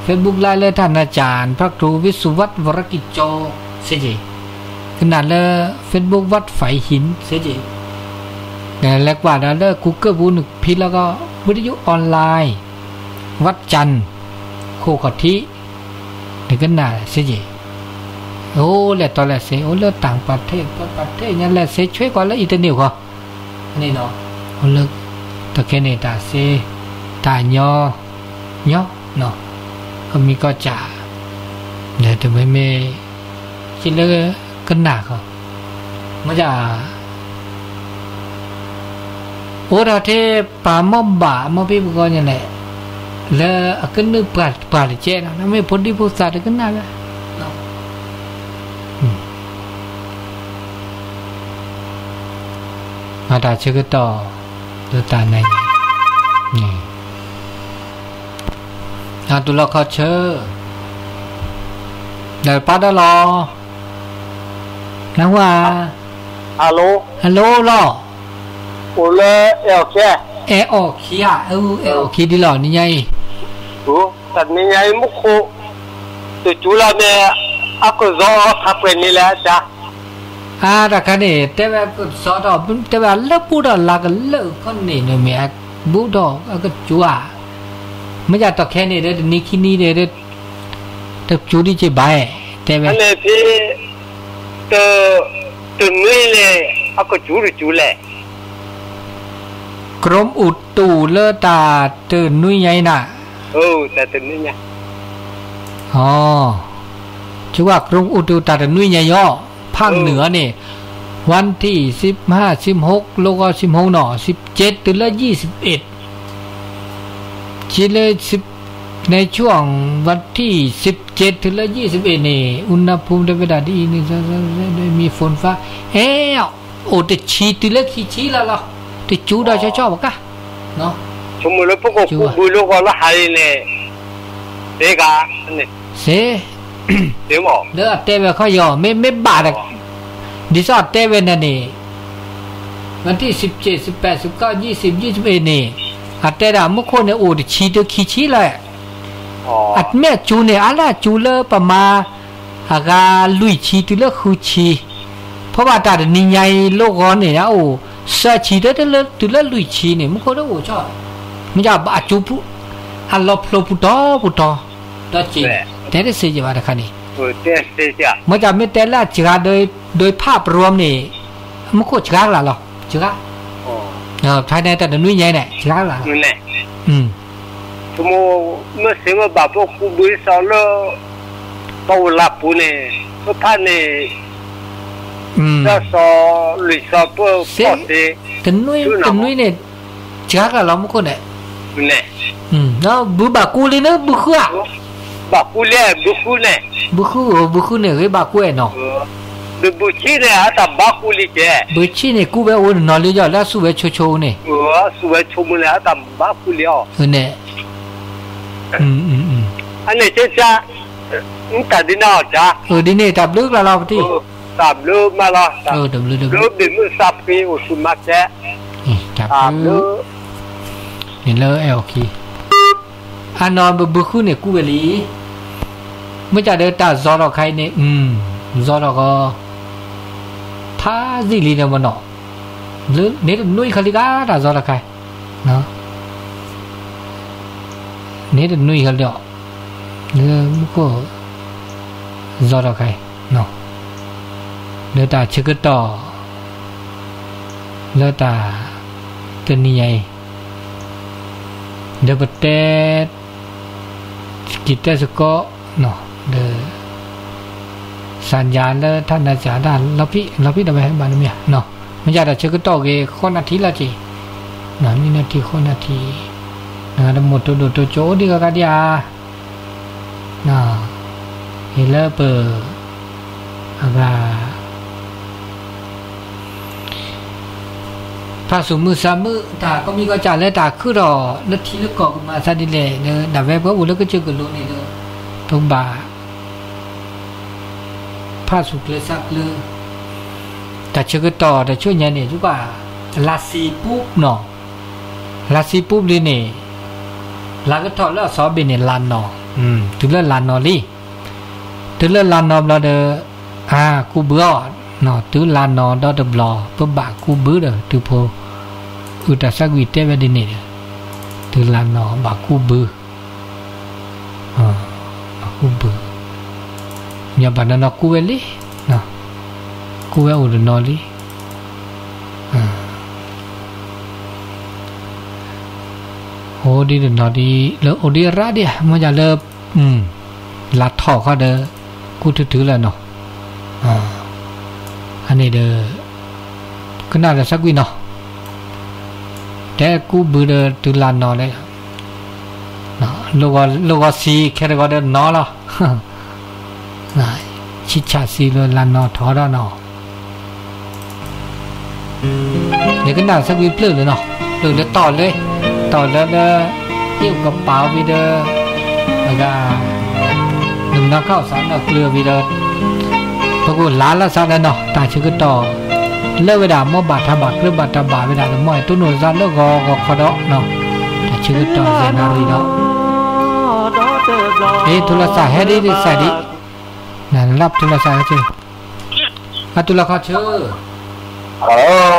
Facebook live လၢ ท่านอาจารย์ พระครูวิสุวัฒน์ วรกิจโจ စ့ၢ်ကီး ကနၣ်လၢ Facebook วัดฝายหิน စ့ၢ်ကီး လဲၤကွၢ်ဒီးလၢ Google ပူၤ နဖံးလီၤကီး ဝီဒီယိၣ် online ဝတ်จันทร์ ခိၣ်ခီၣ်ထံး နကနၣ်စ့ၢ်ကီး အိၣ်လဲၤတီၤလဲၤစ့ အိၣ်လၢ ต่างประเทศ ပှၤ ประเทศ ညါ လဲၤစ့ဆွဲကွၢ်လၢ internet ဃီ န့ၣ်နီၢ် အိၣ်လၢ တၢ်ခဲန့ၣ် တၢ်စ့ တၢ်ညီ ညီ နီၢ် ကမံကီၢ်စဲၣ် ဒီးတမ့မ့ၢ် စ့လၢကနၣ်ဃီ မ့ၢ်ဒၣ် အိၣ်ဒီးထဲပှၤမိၢ်ဘၣ်မိၢ်ဖံပှၤကညီန့ၣ် လၢအကနုာ်ပှၤ ပှၤတကဲနီၢ် မ့ၢ်ဖိဒံဖိသၣ်တကနၣ်ဘၣ် မၤတၢ်ဆၢကတီၢ် ဒုးတၢ်နဲ အတူၢ်လိာ်ခီၣ်ဆၢ ဒီးပာ်ဒီးလီၤ နၢ်ဟူဧါ ဟယ်လို ဟယ်လိုလီၤ အိၣ်လၢအဲၣ်အီၣ်ခံ အဲၣ်အီၣ်ခံဧါ အဲၣ်အီၣ်ခံဒ်လီၤ နံၤညါအံၤ အိၣ် တၢ်နံၤညါအံၤ မူခိၣ် တစူၤလီၤန့ၣ် အကစီၤထးပှဲၤန့ၣ်လဲၣ် အတၢ် အါ တၢ်ခါန့ၣ် တဲဝဲကစီၤဒီး တဲဝဲလၢဘူးဒီးလါကလၢာ်ခီန့ၣ် နမ့ၢ်အဘူးဒီးအကစူၤဧါ မ့ၢ်ဒၣ်တၢ်ခဲန့ၣ် တနံၤခံနံၤဒီး တစူၤဒံးက့ၤဘၣ် တဲဝဲ အန့ၣ်ဖဲ တ တနွံန့ၣ် အကစူၤတစူၤလဲၣ် กรมอุตุ လၢတၢ်တနွံညါအံၤနၤ အိၣ် တၢ်တနွံညါ အိၣ် ကဝဲ กรมอุตุ တၢ်တနွံညါအံၤ ภาคเหนือန့ၣ် วันที่สิบห้า สิบหก လီၤဂီၤ สิบหก နီၢ် สิบเจ็ด တုၤလၢ ยี่สิบเอ็ด က့လၢ สิบ ในช่วงวันที่สิบเจ็ด တုၤလၢ ยี่สิบเอ็ด န့ၣ် อุณหภูมิธรรมดาดี มีฝนฟ้า အဲၣ် အိၣ်တဆံတုၤလၢခံဆံ လီၤလီၤ တစူၤဒီး ဆီဆီဘၣ်ကါ ဆိကမိၣ်လၢပကကူးဘုလီၤဂီၤလၢဟါအံၤန့ၣ် စ့ကါန့ၣ် စ့ စ့မး လၢအတဲဝဲခီယီၤ မ့ၢ် မ့ၢ်ဘၣ်ဒီး ဒ်သိးအတဲဝဲန့ၣ်န့ၣ် วันที่สิบเจ็ด สิบแปด สิบเก้า ยี่สิบ ยี่สิบเอ็ด န့ၣ် အတဲဒၣ်မူခိၣ်န့ၣ် အိၣ်တဆံတုၤခံဆံလီၤ အမ့ၢ်အစူၤန့ၣ် အါလၢအစူၤလၢပမၤ အဂၤလွံၢ်ဆံတုၤလၢဃုဆံ เพราะว่าတၢ်တနံၤညါအံၤ လီၤဂီၤန့ၣ် အိၣ်သၢဆံတုၤလၢ တုၤလၢလွံၢ်ဆံန့ၣ် မူခိၣ်တအိၣ်ဆီ မ့ၢ်ဒၣ်အစူၤပူၤ အလီၤဖျိပူၤတီၤပူၤတီၤ ဒီးက့ၤ တဲတစ့ယဘၣ်တခါန့ၣ် မ့ၢ်ဒၣ်မ့ၢ်တဲလၢအစှၤ โดย โดยภาพรวมန့ၣ် မူခိၣ်စှၤကလာ်လီၤ စှၤ ภายในတၢ်တနွံညါန့ၣ် စှၤကလာ်လီၤ ဆိကမိၣ် မ့ၢ်စ့မ့ၢ်ဘၣ် ပကူးဘုစီၤလၢ ပအိၣ်လၢပူၤန့ၣ် ပဖးန့ၣ် တၢ်စီၤလွံၢ်စီၤပၢၢ်ပီၣ်သ့ တနွံ တနွံန့ၣ် စှၤကလာ်လီၤမူခိၣ်န့ၣ် ဒီးဘုဘၣ်ကူးလံန့ၣ် ဘုဃုဧါ ဘၣ်ကူးလံ ဘုဃုန့ၣ် ဘုဃုဧိၤ ဘုဃုန့ၣ် ဂ့ၤဘၣ်ကူးအဲၣ်နီၤ ဘုဆံန့ၣ် အတၢ်ဘၣ်ကူးလံကဲ ဘုဆံန့ၣ် ကူးဝဲအိၣ်နီၤလံယီၤ လၢအစူၢ်ဝဲဆိဆိန့ၣ် အစူၢ်ဝဲဆိမုၢ်လၢအတၢ်ဘၣ်ကူးလံအီၤ န့ၣ် အန့ၣ်ကဲကါ တၢ်ဒ်န့ၣ်အီၤကါ ဒ်န့ၣ် တၢ်ဘျုးကလာ်လီၤပတံ တၢ်ဘျုးမးလီၤ တၢ်ဘျုး ဘျုးဘျုးမုၢ်သးဖှံအိၣ်ဆူၣ်မးကဲ တၢ်ဘျုး န့ၣ်လၢအဲၣ်အီၣ်ခံ အနီၤဘုဃုန့ၣ်ကူးဝဲလံ မ့ၢ်ကဒီးတၢ်ဇီၤထီၣ်ခါအံၤန့ၣ် ဇီၤထီၣ်ကီး ဖးစံလံန့ၣ်မနီၤ လၢန့ၣ်တနွံခါလံကါ တၢ်ဇီၤထီၣ်ခါ န့ၣ်တနွံခါလံအီၤ လၢမူခိၣ် ဇီၤထီၣ်ခါအံၤ လၢတၢ်ဆၢကတီၢ် လၢတၢ်တနံၤညါအံၤ ဒီးပတဲ က့ၤတဲစ့ၢ်ကီး ဒီး สัญญาณလၢထးနၤစၢ်ဒၣ် လီၤဖံး လီၤဖံးဒီးဝဲဘၣ်နမ့ၢ် မ့ၢ်ယၤဒီးဆၢကတီၢ်ဂ့ၤ ဃိးနၣ်ထံလီၤက့ၤ နွံနၣ်ထံ ဃိးနၣ်ထံ တမူးတိူဝ်းဒိၣ်တိူဝ်းကဵုဒ်ကကဒီး နီၢ် ဟ့ၣ်လၢပၢၢ် အဂၤ ဖၣ်ဆူၣ်မုာ်သးမုာ် တၢ်ကီမံၤကီၢ်စၢ်လၢတၢ်ခုထီၣ် လၢထံလၢကီၢ်ကမၤသးဒ်လဲၣ် ဒၣ်ဝဲပှၤအိၣ်လၢကစၢၢ်ကလိၤန့ၣ်ဒီး ပကဘၣ် ဖၣ်ဆူၣ်ကျၢၤသးကျၢၤ တၢ်ဆၢကတီၢ်တဆူညါန့ၣ် ကဘၣ် လါဆံပူၤနီၢ် လါဆံပူၤလံန့ၣ် လါကထီၣ်လၢအစီၤဘ့ၣ်န့ၣ် လါနီၢ် တုၤလၢလါနီၢ်လံ တုၤလၢလါနီၢ်ဘျီဒီး အါ ကူးဘုဧါ နီၢ် တုၤလါနီၢ်ဒီးတဘျီ ပဘၣ်ကူးဘုဒီး တုၤဖိ အုၣ်တၢ်သးကွံာ်တဲဝဲဒ်န့ၣ်ဒီး တုၤလါနီၢ်ဘၣ်ကူးဘု အါ ဘၣ်ကူးဘု မ့ၢ်ဘၣ်နီၢ်နီၢ်ကူးဝဲလံ နီၢ် ကူးဝဲအိၣ်တနီၤလံ အါ အိၣ်ဒံးတနီၤဒံး လၢအိၣ်ဒံးရၣ်ဒံး မ့ၢ်ယၤလၢ အု လါထီၣ်ခီဒီး ကူးထုထုလၢနီၢ် အါ အန့ၣ်ဒီး ကနၣ်ဒီးသးကွံာ်နီၢ် တဲကူးဘုဒီးတုၤလါနီၢ်လဲၣ် လီၤဂီၤ လီၤဂီၤဆံးခဲတဂီၤဒီးနီၢ်လီၤ ဆံးဆံးဆံးလၢလါနီၢ်ထီၣ်ဒီးနီၢ် ယကနၣ်သးကွံာ်ပျၢၢ်လၢနီၢ် ပျၢၢ်လၢတီၢ်လၢ တီၢ်လၢလၢ ဟ့ၣ်ကပာ်ဝံၤဒီး အဂၤ နုာ်နီၢ်ကီၢ်စၢ်နီၢ်ကျၢၤဝံၤဒီး ပကအိၣ်လါလၢသးဒီးနီၢ် တၢ်ဆၢကတီၢ် လၢဝဲဒၣ် မ်ဘၣ်တၢ်ဘၣ်ကျၢၤဘၣ်တၢ်ဘၣ်ဝဲဒၣ်ဒီး မ်အတိၢ်နီၣ်သးလၢဂီၤဂီၤခီဒီးနီၢ် တၢ်ဆၢကတီၢ်ယဲၢ်နၣ်ရံၣ်ဒီး အ့ ထူလၢသးဟဲဒ်ဒ်သးဒ် နလၢထူလၢသးဟဲဆၢ အထူလၢခီဆၢ